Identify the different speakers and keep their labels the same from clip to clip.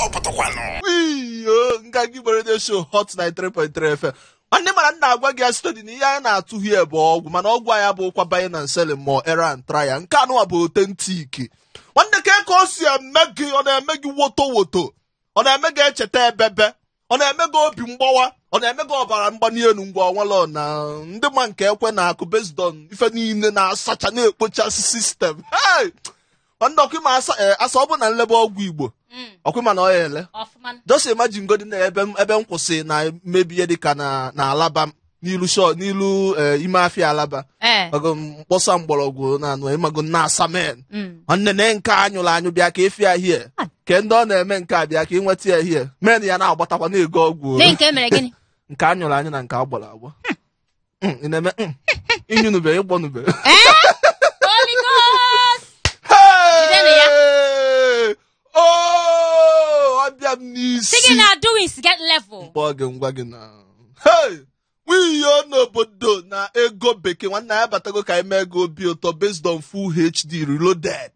Speaker 1: Pụtakwanụ.
Speaker 2: Iyo, Nganga Igbo Radio Show, Hot 93.3 FM. Nwanne, mara m na-agwa gị ya study na ihe anyị na-atụ hie bụ ọgwụ, mana ọgwụ anyị abụkwa buying and selling ma error and trial. Nke anụwa bụ authentic. Nwanne, ka o si eme gị? Ọ na-eme gị woto woto, ọ na-eme gị echeta ebebe, ọ na-eme gị obi mgbawa, ọ na-eme gị ọbara mgbali elu. Ngwa, onwelo na ndị ma nke ekwe na-akụ based on ife niile na-asacha na-ekpochasị system. Hey! Nwanne, ọkụ ma asa asa ọ bụ na nlebe ọgwụ Igbo, ọkụ ma na ọ ya ele.
Speaker 3: Ọfụma.
Speaker 2: Just imagine godi na ebe m kwụsị na mmebi ihe dịka na Alaba, n'ilu shop, n'ilu ime afịa Alaba. Mago mkpọsa mgbọrọgwụ na anụ, ịmago na asamen. Nwanne, na nke anyụrụ anyụ bịa ka efi ahie ke ndị ọ na-eme nke a bịa ka ị nweta ya hie men ya na-agbatakwa na-ego ọgwụ.
Speaker 3: Ne nke mere gịnị?
Speaker 2: Nke anyụrụ anyụ na nke agbọrọ agbọ. Ị na-eme ịnyụnube ịgbọnube.
Speaker 3: Holy Ghost! Jidenụ ya.
Speaker 2: Hey! Oh, ọbịa m n'isi.
Speaker 3: Sị gị na doings get level.
Speaker 2: Mkpọ gị, ngwa gị na hey, wiyo n'obodo na ego bekee. Nwanne ya batago ka anyị mee ego obi ụtọ based on full HD reloaded.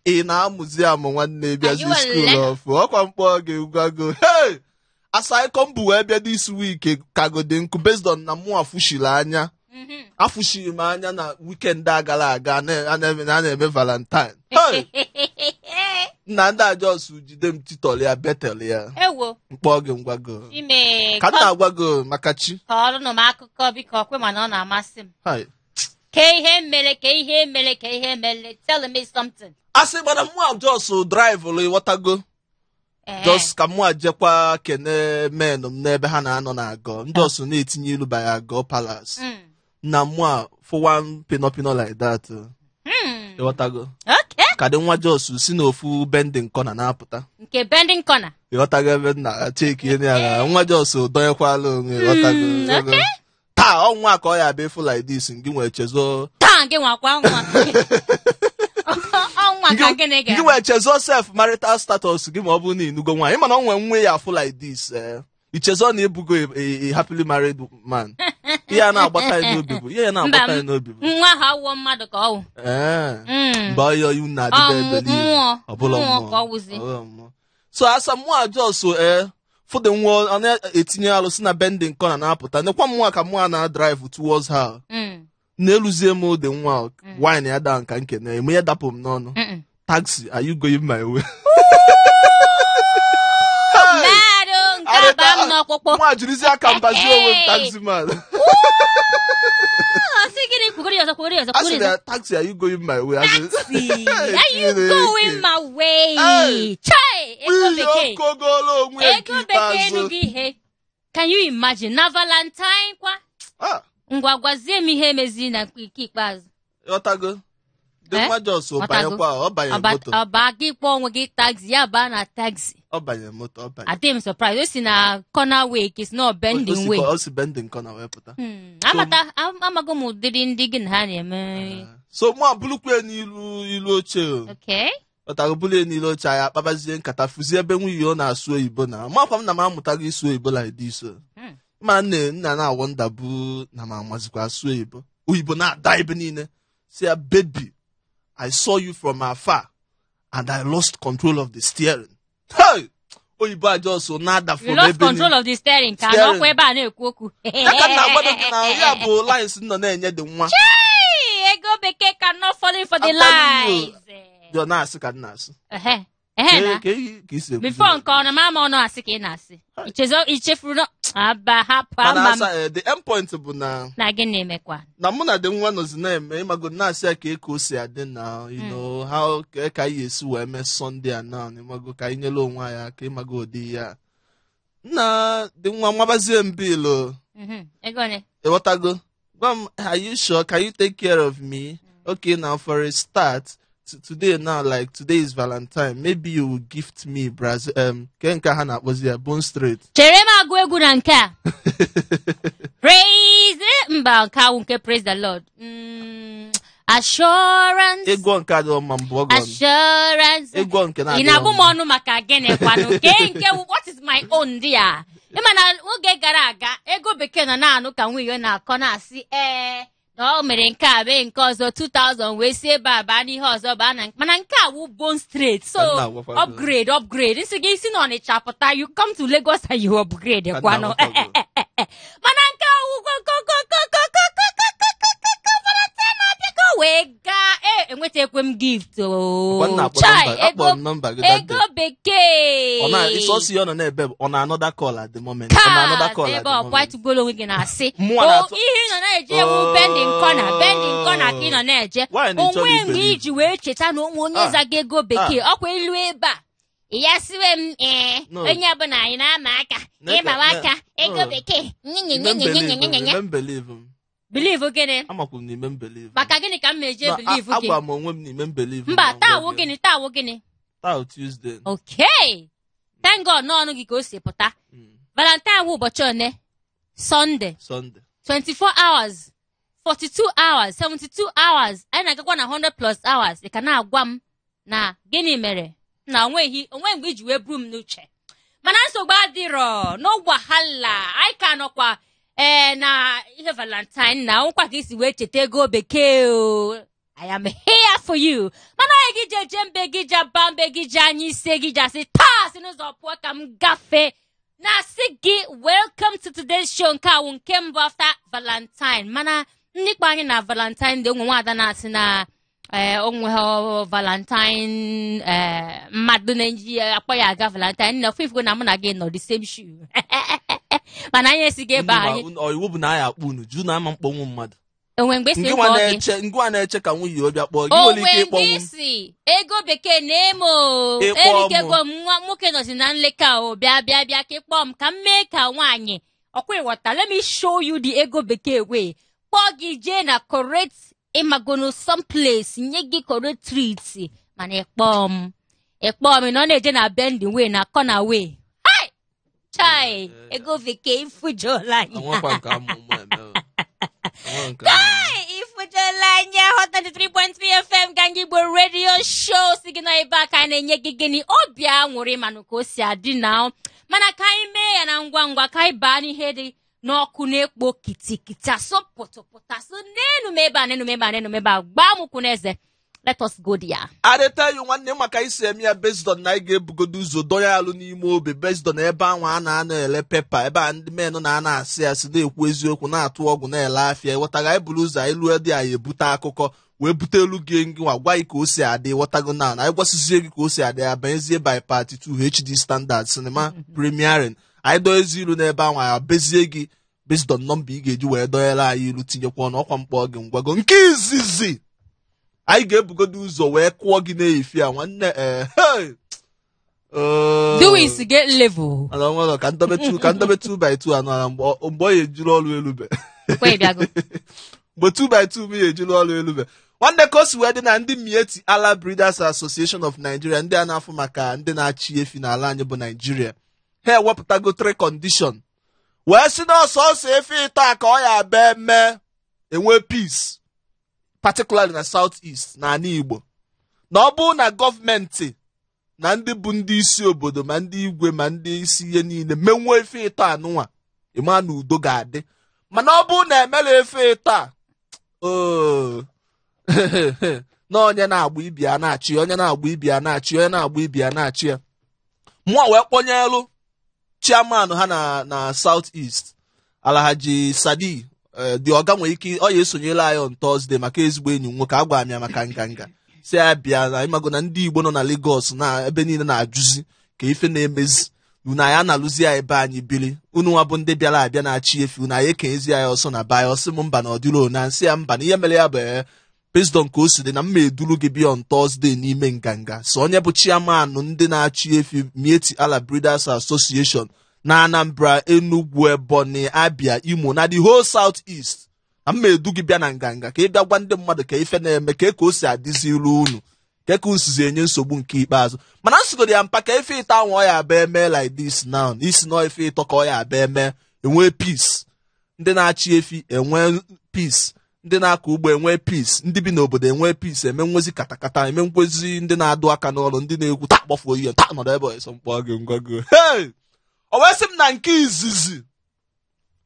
Speaker 2: Ị na-amụzi amụ, nwanne, bịazi
Speaker 3: Are you a
Speaker 2: school
Speaker 3: learner?
Speaker 2: of ọkwa mkpọ gị gwago. Hey, asaịkọ mbụ wee bịa this week kagode nkụ based on na mụ afụshiri anya. Afụshiri m anya na weekend a gara aga a na-eme Valentine. Hey! Nna, ndị a just jide m titọl ya betel ya.
Speaker 3: Ewo.
Speaker 2: Mkpọ gị, ngwago.
Speaker 3: Ime
Speaker 2: Ka m na-agwa gị maka chi.
Speaker 3: Kọọrụnụ m akụkọ biko, ọkwe mana ọ na-amasị m.
Speaker 2: Hai.
Speaker 3: Ke ihe mere, ke ihe mere, ke ihe mere? Tell me something.
Speaker 2: Asị mana mụ just drive lụ, ịghọtago? Just ka mụ jekwa kene men m n'ebe ha na-anọ na-agọ ndị ọsụ na-etinye ilu banye agọ palace. Na mụ a for one pino pino like that. Ịghọtago?
Speaker 3: Okay.
Speaker 2: Ka dị nwa just si n'ofu bending corner na-apụta.
Speaker 3: Nke bending corner.
Speaker 2: Ịghọtago ebe nna cheki ihe ya na nwa just dọnyekwala onwe, ịghọtago?
Speaker 3: Okay.
Speaker 2: Taa ọnwa ka ọ ya abịa ịfụ like this, ngị nwee chezo.
Speaker 3: Taa gị nwakwa nwa. Ọnwa ka gịnị
Speaker 2: Gị
Speaker 3: ga?
Speaker 2: nwee chezo self marital status gị ma ọ bụrụ na ịnụgo nwaanyị, mana ọ nwee nwe ya afụ like this, ichezo na ịbụgo a happily married man. Ihe a na-agbata ya n'obi bụ ihe ya na-agbata ya n'obi bụ
Speaker 3: Nwa ha awụọ mmadụ ka ọ wụ.
Speaker 2: Ee. Mgbe ọyọ iwu na-adịbe
Speaker 3: Ọ
Speaker 2: ebe niile.
Speaker 3: mmụọ.
Speaker 2: Ọbụla
Speaker 3: Mmụọ
Speaker 2: mmụọ.
Speaker 3: ka ọ wụzi.
Speaker 2: Ọbụla mmụọ. So asa mmụọ a just fụdị nwa ọ na-etinye alụsị na bending corner na-apụta nekwa mmụọ ka mmụọ na-drive towards her. Na-eluzie m dị nwa wine ya down ka nke na eme ya dapụ m n'ọnụ. "Taxi, are you going my way?"
Speaker 3: Mmadụ nke a baa m n'ọkpụkpụ.
Speaker 2: Nwa jirizi aka mbazi onwe m, "Taxi man."
Speaker 3: Ọ sị gịnị? Kwugoro ya ọzọ, kwugoro ya ọzọ,
Speaker 2: A
Speaker 3: kwugoro
Speaker 2: sịrị
Speaker 3: ya
Speaker 2: ya,
Speaker 3: ọzọ.
Speaker 2: "Taxi, are you going my way?" I said,
Speaker 3: Taxi, are you
Speaker 2: Chineke.
Speaker 3: going my way?
Speaker 2: Hey.
Speaker 3: Chai, ego
Speaker 2: Nwunye
Speaker 3: bekee.
Speaker 2: okogolo onwe ya nke
Speaker 3: Ego bekee
Speaker 2: ikpeazụ.
Speaker 3: enughị ihe. Can you imagine? Na Valentine kwa.
Speaker 2: Ah,
Speaker 3: Ngwa, gwazie m ihe meziri na nke ikpeazụ.
Speaker 2: Ịghọtago dị
Speaker 3: Eh?
Speaker 2: nwa just
Speaker 3: Ghọtago.
Speaker 2: banyekwa, ọ banye moto.
Speaker 3: Ọba gị kpọọ onwe gị taxi, ya baa na taxi.
Speaker 2: Ọ banye moto, ọ banye.
Speaker 3: Adịghị m surprise. O si na corner way ka esi na bending way.
Speaker 2: O si bending corner wee pụta.
Speaker 3: Amata amago m ụdịrị ndị gị na ha na-eme.
Speaker 2: So mụ abụrụkwa ya n'ilu ilu oche o.
Speaker 3: Okay.
Speaker 2: Ọtago bụrụ ya n'ilu oche, anyị akpabazie nkata, fụzie ebe nwunye ọ na-asụ oyibo na makwa m na m amụtago ịsụ oyibo like this o. Ma nne nna na-awọ ndabụ na m amazikwa asụ oyibo, oyibo na-ada ebe niile. Si ya, "Baby, I saw you from afar and I lost control of the steering." Hey! Oyibo a just na-ada
Speaker 3: You
Speaker 2: from
Speaker 3: lost
Speaker 2: ebe
Speaker 3: control
Speaker 2: niile.
Speaker 3: of the steering ka
Speaker 2: Steering.
Speaker 3: nọkwa ebe a na-ekwu okwu.
Speaker 2: Ya ka m na-agbado gị na ya bụ lines nọ na-enye dị nwa.
Speaker 3: Hey, ego bekee cannot fall for the
Speaker 2: I'm telling you.
Speaker 3: lies.
Speaker 2: Dị ọ na-asị ka m na-asị.
Speaker 3: Ehe. Ehe na.
Speaker 2: Ka isi ekwuzi
Speaker 3: Before
Speaker 2: na-
Speaker 3: nke ọ na mama ọnụ asị ka ị na-asị. Ichezo ichefuru na aba hapụ
Speaker 2: Mana
Speaker 3: ama m.
Speaker 2: asa the end point bụ na
Speaker 3: Na gịnị emekwa?
Speaker 2: Na mụ na dị nwa nọzi na-eme, ịmago, na-asị ya ka eko si adị na how ka anyị esi wee mee Sunday a now, ịmago, ka anyị nyere onwe anyị aka, ịmago, ụdị ya nna dị nwa nwabazie m bill.
Speaker 3: Ego ole?
Speaker 2: Ịghọtago? Gwa m, "Are you sure? Can you take care of me? Okay, now for a start, today now, like today is Valentine, maybe you will gift me Brazil ke nke ha na-akpọzi ya Bone Straight."
Speaker 3: Chere m agụ egwu na nke a. Praise mba nke awụ nke praise the Lord. Assurance.
Speaker 2: Ego nke adịghị mma mbụ ọgọ.
Speaker 3: Assurance.
Speaker 2: Ego nke
Speaker 3: Ị
Speaker 2: na-adịghị
Speaker 3: na-abụ m
Speaker 2: mma.
Speaker 3: ọnụ maka gịnị kwanụ? Ke nke wụ- what is my own dị ya? Ịma na oge gara aga, ego bekee nọ na-anụ ka nwunye na-akọ na-asị ee Na o mere nke a mee nke ọzọ 2000 wee si ebe a baa n'ihe ọzọ baa na, mana nke a wụ bone straight, so
Speaker 2: Ka m na-agwakwa gị.
Speaker 3: Upgrade, upgrade, nsị gị si n'Ọnịcha pụta, you come to Lagos and you upgrade
Speaker 2: Ka m
Speaker 3: kwanụ.
Speaker 2: na-agwakwa gị.
Speaker 3: Mana nke a wụ kokokokokokokokokokoko Valentine na-abịago wee gaa e enwetakwe m gift o.
Speaker 2: Ọkwa m na-akpọ
Speaker 3: Chai,
Speaker 2: nọmba,
Speaker 3: ego
Speaker 2: akpọ m nọmba gị that
Speaker 3: ego
Speaker 2: day.
Speaker 3: bekee.
Speaker 2: Ọ na ịsọsọ ihe ọ nọ na-ebe bụ, ọ na another call at the moment. Ọ na another call at
Speaker 3: ebe
Speaker 2: the
Speaker 3: ọkwa
Speaker 2: moment.
Speaker 3: tụgboro onwe gị na-asị
Speaker 2: Mụnwa
Speaker 3: o
Speaker 2: na-atụ-
Speaker 3: ihe ị nọ na-eje ewu bending corner, bending corner ka ị nọ na-eje.
Speaker 2: Why na ị chọrọ
Speaker 3: Onwe mgbe
Speaker 2: ibelieve?
Speaker 3: iji wee cheta na onwe onye
Speaker 2: Ah.
Speaker 3: zaga ego bekee ọkwa elu ebe a ya siwe m ee.
Speaker 2: No.
Speaker 3: Onye ọbụla anyị na-ama aka ịmawa aka ego
Speaker 2: No.
Speaker 3: bekee.
Speaker 2: Ime m believe m,
Speaker 3: Nyenyenyenyenyenyenyenye.
Speaker 2: ime m believe m.
Speaker 3: Believe gịnị?
Speaker 2: Amakwu m na ime m believe m.
Speaker 3: Maka gịnị ka m meje
Speaker 2: No,
Speaker 3: believe gị?
Speaker 2: agwa m onwe m na ime m believe m
Speaker 3: Mba,
Speaker 2: na
Speaker 3: taa
Speaker 2: ngwa
Speaker 3: wụ
Speaker 2: gị.
Speaker 3: gịnị? Taa wụ gịnị?
Speaker 2: Taa wụ Tuesday.
Speaker 3: Okay, thank God n'ọnụ gị ka o si pụta. Valentine wụ ụbọchị one? Sunday.
Speaker 2: Sunday.
Speaker 3: 24 hours, 42 hours, 72 hours, anyị na-agakwa na 100 plus hours. Ị ka na-agwa m na gịnị mere na onweghị onwe mgbe iji wee buru m n'uche, mana nsogbu adịrọ, no wahala. Anyị ka nọkwa ee na ihe Valentine na nkwa ka isi wee cheta ego bekee o. I am here for you, mana onye gị je mbe gị ji aba mbe gị ji anya ise gị ji asị taa si n'ụzọ pụọ ka m gafee na-asị gị welcome to today's show. Nke awụ nke mbụ after Valentine, mana ndị kpa anyị na Valentine dị onwe nwaada na-asị na ee onwe ha Valentine ee mmadụ na-eji akpọ ya aga Valentine na ofu ifugo na mụ na gị nọ the same shoe, mana anyị esighị ebe
Speaker 2: Unu ma-
Speaker 3: anyị
Speaker 2: ọ iwu bụ na anyị akpọ unu jụ na ama mkpọnwụ mmadụ.
Speaker 3: Onwe mgbe si
Speaker 2: Ngị nwa
Speaker 3: kpọọ gị?
Speaker 2: na-eche, ngị nwa na-eche ka nwunye ya bịa kpọọ gị, nwere
Speaker 3: Onwe
Speaker 2: ike
Speaker 3: mgbe
Speaker 2: ịkpọnwụ m.
Speaker 3: isi ego bekee na-emo
Speaker 2: Ịkpọ m.
Speaker 3: erikego m nwa nwoke nọzi na nleka o bịa bịa bịa ka ịkpọọ m ka m mee ka nwaanyị ọkwa ịghọta. Let me show you the ego bekee way. Kpọọ gị jee na correct ịmagono some place nye gị correct treat, mana ịkpọọ m, ịkpọọ m na ọ na-eje na bending way na corner way. Hai! Chai, ego bekee ifujola anya.
Speaker 2: Anwekwa nke amụ ụmụ eme o. Anwe nke amụ ụmụ.
Speaker 3: Ifujola anya. Hot 93.3 FM ka ndị Igbo radio show si gị na ebe a ka anyị na-enye gị gịnị? Obi aṅụrị. Manụ ka o si adị na mana ka anyị mee ya na ngwa ngwa ka anyị baa n'ihe dị n'ọkụ na-ekpo kitikiti asụ pụtụpụtụ asụ n'enu m ebe a, n'enu m ebe a, n'enu m ebe a. Gbaa m ụkwụ n'eze, let us go there.
Speaker 2: I dey tell you, nwanne, maka isi eme ya based on na anyị ga-ebugodo ụzọ donye alụ n'ime obi based on ebe ahụ a na-ana ele pepa, ebe a ndị menụ na-ana asị asị na-ekwu eziokwu na-atụ ọgwụ na-ele afịa. Ịghọtago? Anyị buru ụzọ anyị lụọ dị, anyị ebute akụkọ wee bute elu gị ngị nwa gwa anyị ka o si adị. Ịghọtago? Na anyị gwasịzie gị ka o si adị, abanyezie by part 2 HD standard cinema premiering. Anyị doezi ilu n'ebe ahụ, anyị abezie gị based on nọmba ị ga-eji wee dọnyere anyị ilu tinyekwa ọnụ ọkwa mkpọ gị ngwago. Nke izizi anyị ga-ebugodo ụzọ wee kụọ gị n'eyifi a, nwanne, ee hey!
Speaker 3: Do it get level.
Speaker 2: Ala nwere ka ndobe 2, ka ndobe 2 by 2 anọ ala mgbe ọ ya ejuru ọrụ elube.
Speaker 3: Kwe bịago.
Speaker 2: Mgbe 2 by 2 m ya ejuru ọrụ elube, nwanne, ka o si wee dị na ndị Miyetti Allah Breeders Association of Nigeria, ndị a na-afụ maka ndị na-achị efi n'ala anyị bụ Nigeria, ha ewepụtago three condition wee sị na ọsọsọ efi ịtọ a ka ọ ya abịa eme enwe peace, particularly na South East na ala Igbo, na ọ bụrụ na gọọmenti na ndị bụ ndị isi obodo, ma ndị igwe ma ndị isi ihe niile menwuo efe ịtọ anụnwa, ịma na udo ga-adị. Mana ọ bụrụ na emela efe ịtọ a oo, na onye na-agba ibi a na-achị ya, onye na-agba ibi a na-achị ya, onye na-agba ibi a na-achị ya. Mụọ wee kpọnyelu chairman ha na South East, Alhaji Sadi dị ọga nwere ike ọ ya esonyela anyị on Thursday maka ezigbo enyi m nwoke. Agwara m ya maka nganga si ya bịa na ịmago na ndị Igbo nọ na Lagos na ebe niile na-ajụzi ka ife na-emezi unu. Anyị analụzi ya ebe anyị biri, unu nwa bụ ndị bịara abịa na-achị efi, unu anyị ekenyezi anyị ọsọ na be anyị. Ọsị m mba, na ọdịro na nsị ya mba, na ihe mere ya bụ based on ka o si dị na mma eduru gị bịa on Thursday n'ime nganga. So onye bụ chairman ndị na-achị efi Miyetti Allah Breeders Association na Anambra, Enugu, Ebonyi, Abia, Imo na the whole South East, na mma edu gị bịa na nganga ka ị bịa gwa ndị mmadụ ka ife na-eme, ka o si adịzi ilu unu, ka usizi enye nsogbu nke ikpeazụ. Mana nsogodi ya mpa ka ife ịtọ ahụ ọ ya abịa eme like this now, isi na ife ịtọ ka ọ ya abịa eme enwee peace, ndị na-achị efi enwee peace, ndị na-akọ ugbo enwee peace, ndị bi n'obodo enwee peace, eme nwezi katakata, eme nkwezi ndị na-adụ aka n'ọrụ, ndị na-ekwu taa kpọfuo ihe taa nọdụ ebe ọsọ mkpọ gị ngwago. Hey! O wee sị m na nke izizi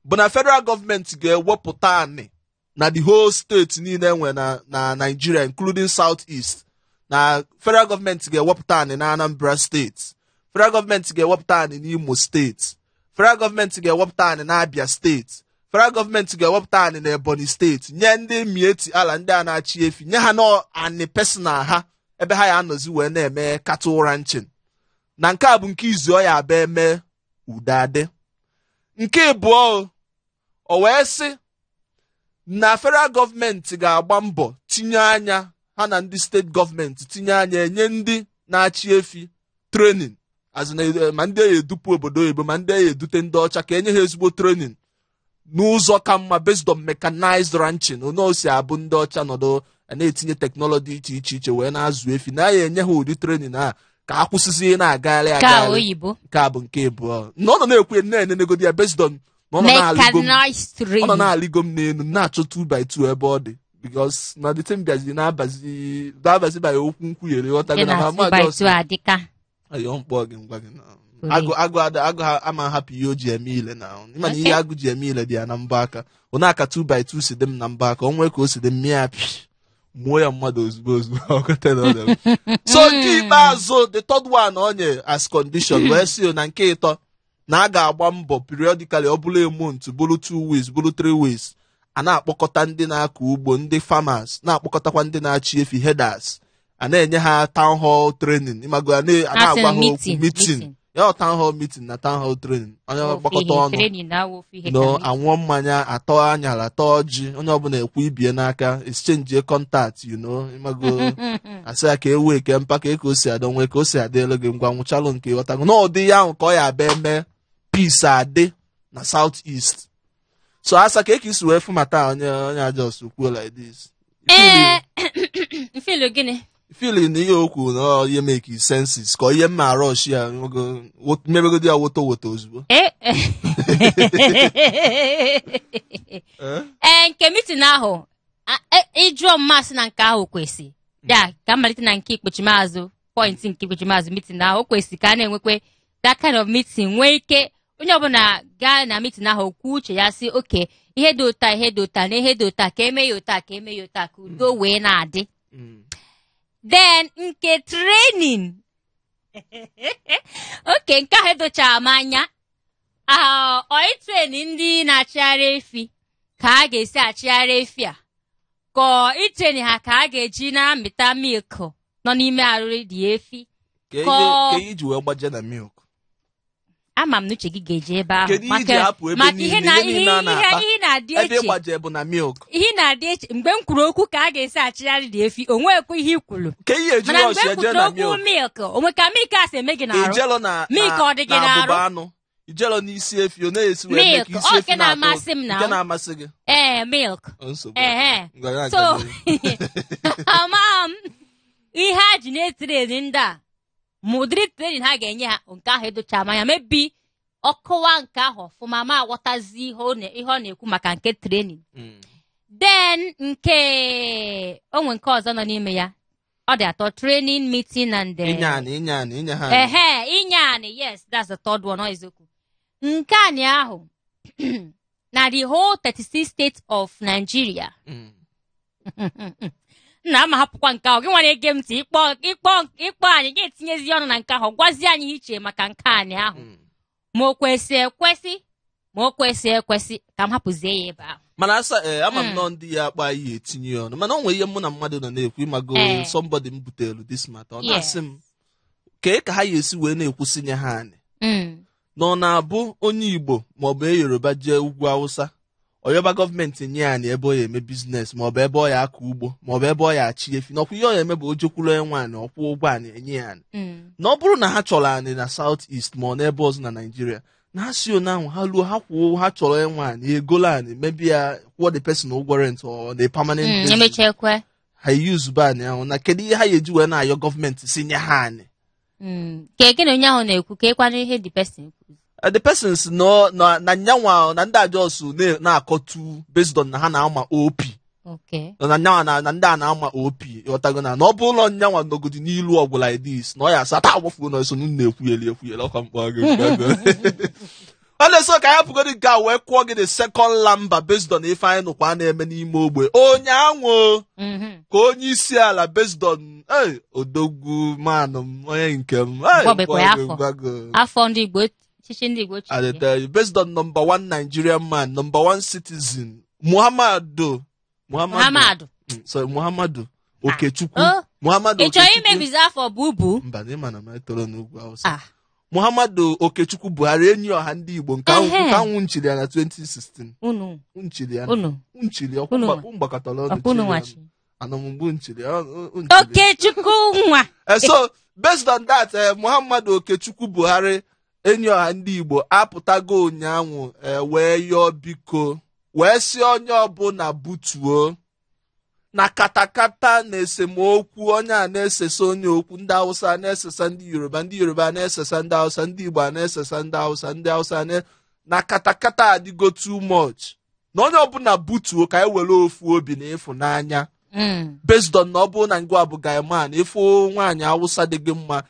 Speaker 2: bụ na federal gọọmenti ga-ewepụta anị Na the whole state niile enwe na Nigeria, including South East, na federal gọọmenti ga-ewepụta anị na Anambra steeti, federal gọọmenti ga-ewepụta anị n'Imo steeti, federal gọọmenti ga-ewepụta anị na Abia steeti, federal gọọmenti ga-ewepụta anị na Ebonyi steeti, nye ndị Miyetti Allah, ndị a na-achị efi, nye ha nọ anị personal ha ebe ha ya anọzi wee na-eme cattle ranching. Na nke a bụ nke izu ọ ya abịa eme udo adị. Nke ịbụọ, o wee sị na federal gọọmenti ga-agba mbọ tinye anya ha na ndị steeti gọọmenti, tinye anya enye ndị na-achị efi training, as in, ma ndị e edupu obodo oyibo, ma ndị e edute ndị ọcha, ka enye ha ezigbo training n'ụzọ ka mma based on mechanized ranching. Onye o si abụ ndị ọcha nọdụ a na-etinye technology iche iche iche wee na-azụ efi, na ya enye ha ụdị training a ka a kwụsịsị ị na-agagharị
Speaker 3: Ka
Speaker 2: agagharị.
Speaker 3: oyibo.
Speaker 2: Nke a bụ nke ịbụọ na ọ nọ na-ekwu, na-enenegodi ya based on na ọ nọ na-alịgo m
Speaker 3: Mechanized
Speaker 2: ọ nọ
Speaker 3: training.
Speaker 2: na-alịgo m n'elu, na-achọ 2 by 2 ebe ọ dị, because na the thing bịazi na-abazi by okwu nkwughere, ghọtago?
Speaker 3: Gị
Speaker 2: na
Speaker 3: na
Speaker 2: ma
Speaker 3: 2 by
Speaker 2: just
Speaker 3: 2 adịka.
Speaker 2: Ayọ mkpọ gị, ngwa gị na agụ agụ ada agụ ha ama hapụ ihe o ji eme ile na ịma na ihe agụ ji eme ile dị ya na mbọ aka. Onye aka 2 by 2 si dị m na mbọ aka, onwe ka o si dị m mịa pị mụọ ya mmadụ ozugbo ozugbo. Ọ kwetara ọ dị. So nke ikpeazụ, the third one, onye as condition wee sị na nke ịtọ na a ga-agba mbọ periodically, ọ bụrụ a month, bụrụ 2 weeks, bụrụ 3 weeks, a na-akpọkọta ndị na-akọ ugbo, ndị farmers, na-akpọkọtakwa ndị na-achị efi, herders, a na-enye ha town hall training, ịmago, a na-agwa ha okwu.
Speaker 3: Meeting,
Speaker 2: meeting.
Speaker 3: Meeting.
Speaker 2: Ya ọ town hall meeting na town hall training, onye
Speaker 3: Ofu
Speaker 2: gbakọta
Speaker 3: ihe
Speaker 2: ọnụ
Speaker 3: training na-awụ ofu ihe
Speaker 2: no
Speaker 3: ka meeting.
Speaker 2: Anwụọ mmanya, atọ anyara, atọ ọjị, onye ọbụla ekwu ibie n'aka, exchange contact, ịmago, asị ya ka e wee ke mpa ka o si adị onwe ka o si adị elu gị, ngwa nwụchalụ nke ịghọtago na ụdị ya ahụ ka ọ ya abịa eme peace adị na South East. So asa ka esi wee fụ mata onye ajọs kwuo like this?
Speaker 3: Ee, mfilu gịnị?
Speaker 2: Feeling na ihe o kwuru na ọ ihe make senses ka ọ ihe mma rush ya mebegodi ya woto woto ozugbo.
Speaker 3: Ee, nke meeting ahụ, ịjụọ mmasị na nke ahụ kwesị ya ka mmalite na nke ikpochimazụ, point nke ikpochimazụ, meeting ahụ o kwesị ka a na-enwekwe that kind of meeting, nwee ike onye ọbụla gaa na meeting ahụ kwuo uche ya, sị oke ihe dị ụta, ihe dị ụta na ihe dị ụta, ka eme ya ụta, ka eme ya ụta, ka udo wee na-adị. Then nke training, oke nke ahụ edochara m anya. Ọ train ndị na-achịgharị efi ka a ga-esi achịgharị efi a, ka ọ i train ha ka a ga-eji na-amịta milk nọ n'ime arụrụ dị efi?
Speaker 2: Ka ihe ka ihe iji wee gbaje na milk?
Speaker 3: Ama m na uche gị ga-eje ebe ahụ.
Speaker 2: Kedu ihe iji hapụ ebe
Speaker 3: Maka
Speaker 2: niile,
Speaker 3: ihe na
Speaker 2: ihe niile a
Speaker 3: ihe
Speaker 2: na-akpa?
Speaker 3: ihe na-adị
Speaker 2: Ebe
Speaker 3: eche
Speaker 2: ịgbaje bụ na milk.
Speaker 3: Ihe na-adị eche mgbe m kwuru okwu ka a ga-esi achịgharị dị efi, o nwekwa ihe i kwuru.
Speaker 2: Ka ihe eji
Speaker 3: Mana
Speaker 2: rush
Speaker 3: mgbe m
Speaker 2: eje
Speaker 3: kwutere
Speaker 2: na
Speaker 3: okwu
Speaker 2: milk?
Speaker 3: Milk onwe ka milk a si eme gị n'arụ?
Speaker 2: Ijelo na
Speaker 3: Milk
Speaker 2: na
Speaker 3: ọ dị gị
Speaker 2: na
Speaker 3: n'arụ?
Speaker 2: abụba anụ, ijelo n'isi efi, ọ na-esi wee mee
Speaker 3: Milk,
Speaker 2: ka isi
Speaker 3: ọ
Speaker 2: efi
Speaker 3: nke
Speaker 2: na-atọ
Speaker 3: na-amasị m na
Speaker 2: nke na-amasị gị.
Speaker 3: Ee, milk.
Speaker 2: Ọ nsogbu.
Speaker 3: Ehe.
Speaker 2: Ngwa ya
Speaker 3: So
Speaker 2: aga n'ihu.
Speaker 3: ama m ihe a ji na-e train ndị a, ma ụdịrị training ha ga-enye ha, nke ahụ edocha m anya. Mebi ọkọwa nke ahụ ọfụma, ma aghọtazi ihe ọ na-ekwu maka nke training. Then nke onwe nke ọzọ nọ n'ime ya, ọ dị atọ: training, meeting and
Speaker 2: Inye anị, inye anị, inye ha anị.
Speaker 3: Ehe, inye anị, yes, that's the third one. Ọ eziokwu, nke anị ahụ na the whole 36 states of Nigeria. Nna ama hapụkwa nke ahụ, gị nwa na-ege m ntị, ịkpọ anyị ga-etinyezi ọnụ na nke ahụ, gwazie anyị ihe iche maka nke anị ahụ, ma o kwesị ekwesị, ma o kwesị ekwesị, ka m hapụzie ya ebe ahụ.
Speaker 2: Mana asa ee, ama m nọ ndị ya akpa anyị etinye ya ọnụ, mana o nwere ihe mụ na mmadụ nọ na-ekwu, ịmago, somebody m butere this matter, ọ na-asị m kee ka ha ya esi wee na-ekwusị nye ha anị, na ọ na-abụ onye Igbo maọbụ onye Yoruba jee ugwu Awụsa, ọyọba gọọmenti nye anyị ebe ọ ya eme business, maọbụ ebe ọ ya akọ ugbo, maọbụ ebe ọ ya achị efi, nakwa ihe ọ ya eme bụ o jekwuru onye nwaanyị ọkwụ ụgwọ anyị enye ya anyị, na ọ bụrụ na ha chọrọ anyị na South East ma ọ n'ebe ọzọ na Nigeria, na ha si one ahụ ha luo, ha kwuo ha chọrọ onye nwaanyị egolo anyị, mebi ya kwụọ the person ụgwọ rent or na permanent basis.
Speaker 3: Emechekwe.
Speaker 2: Ha use ban ahụ na kedu ihe ha ga-eji wee na-ayọ gọọmenti si nye ha anyị?
Speaker 3: Ka gị na onye ahụ na-ekwu, ka ịkwanụ ihe the person kwuru.
Speaker 2: The persons nọ na nyanwa na ndị ajọs na-akọtu based on na ha na-ama OP. Na nyanwa na ndị a na-ama OP, ịghọtago, na ọ bụrụ na nyanwa nọgodi n'ilu ọgwụ like this, na ọ ya asa taa agbafuo na eso na ekwugheli ekwugheli ọkwa mkpọ gị. Ọ na-eso ka anyị hapụgodi nke a wee kụọ gị the second lamba based on ife anyị nụkwa na-eme n'ime ogbe ụnyaahụ ka onye isi ala based on hey, odogwu manụ m onye nke m hey,
Speaker 3: Gwabekwa ya
Speaker 2: gwago,
Speaker 3: afọ.
Speaker 2: gwago.
Speaker 3: Afọ ndị Igbo, chichi ndị Igbo
Speaker 2: I
Speaker 3: chiri
Speaker 2: dey
Speaker 3: ya.
Speaker 2: tell you, based on number one Nigerian man, number one citizen, Muhammadu. Muhammadu.
Speaker 3: Muhammadu.
Speaker 2: Sorry, Muhammadu Okechukwu.
Speaker 3: Oh.
Speaker 2: Muhammadu
Speaker 3: Ị chọrọ
Speaker 2: Okechukwu.
Speaker 3: imebizi afọ bubu?
Speaker 2: Mba, na ịma na m toro n'ugwu Hausa.
Speaker 3: Ah.
Speaker 2: Muhammadu Okechukwu Buhari, enyi ọha ndị Igbo, nke ahụ
Speaker 3: Ehe.
Speaker 2: nke ahụ nchiri ya na 2016.
Speaker 3: Unu
Speaker 2: Nchiri ya.
Speaker 3: unu
Speaker 2: Nchiri
Speaker 3: Unu
Speaker 2: ọkwa
Speaker 3: nwa.
Speaker 2: mgbakọtara ọnụ
Speaker 3: ọkwa unu
Speaker 2: chiri ya.
Speaker 3: nwachi.
Speaker 2: Anọ m mgbe nchiri ya, nchiri ya.
Speaker 3: Okechukwu nwa.
Speaker 2: So based on that, Muhammadu Okechukwu Buhari, enyi ọha ndị Igbo, apụtago ụnyaahụ wee yọọ biko, wee sị onye ọbụla butuo na katakata na esemokwu, onye a na-esesa onye okwu, ndị Hausa na-esesa ndị Yoruba, ndị Yoruba na-esesa ndị Hausa, ndị Igbo a na-esesa ndị Hausa, ndị Hausa na katakata adịgo too much, na onye ọbụla butuo ka anyị were ofu obi na ịfụnanya based on na ọ bụrụ na ngwa bụ guy man, ịfụ nwaanyị Awụsa dị gị mma,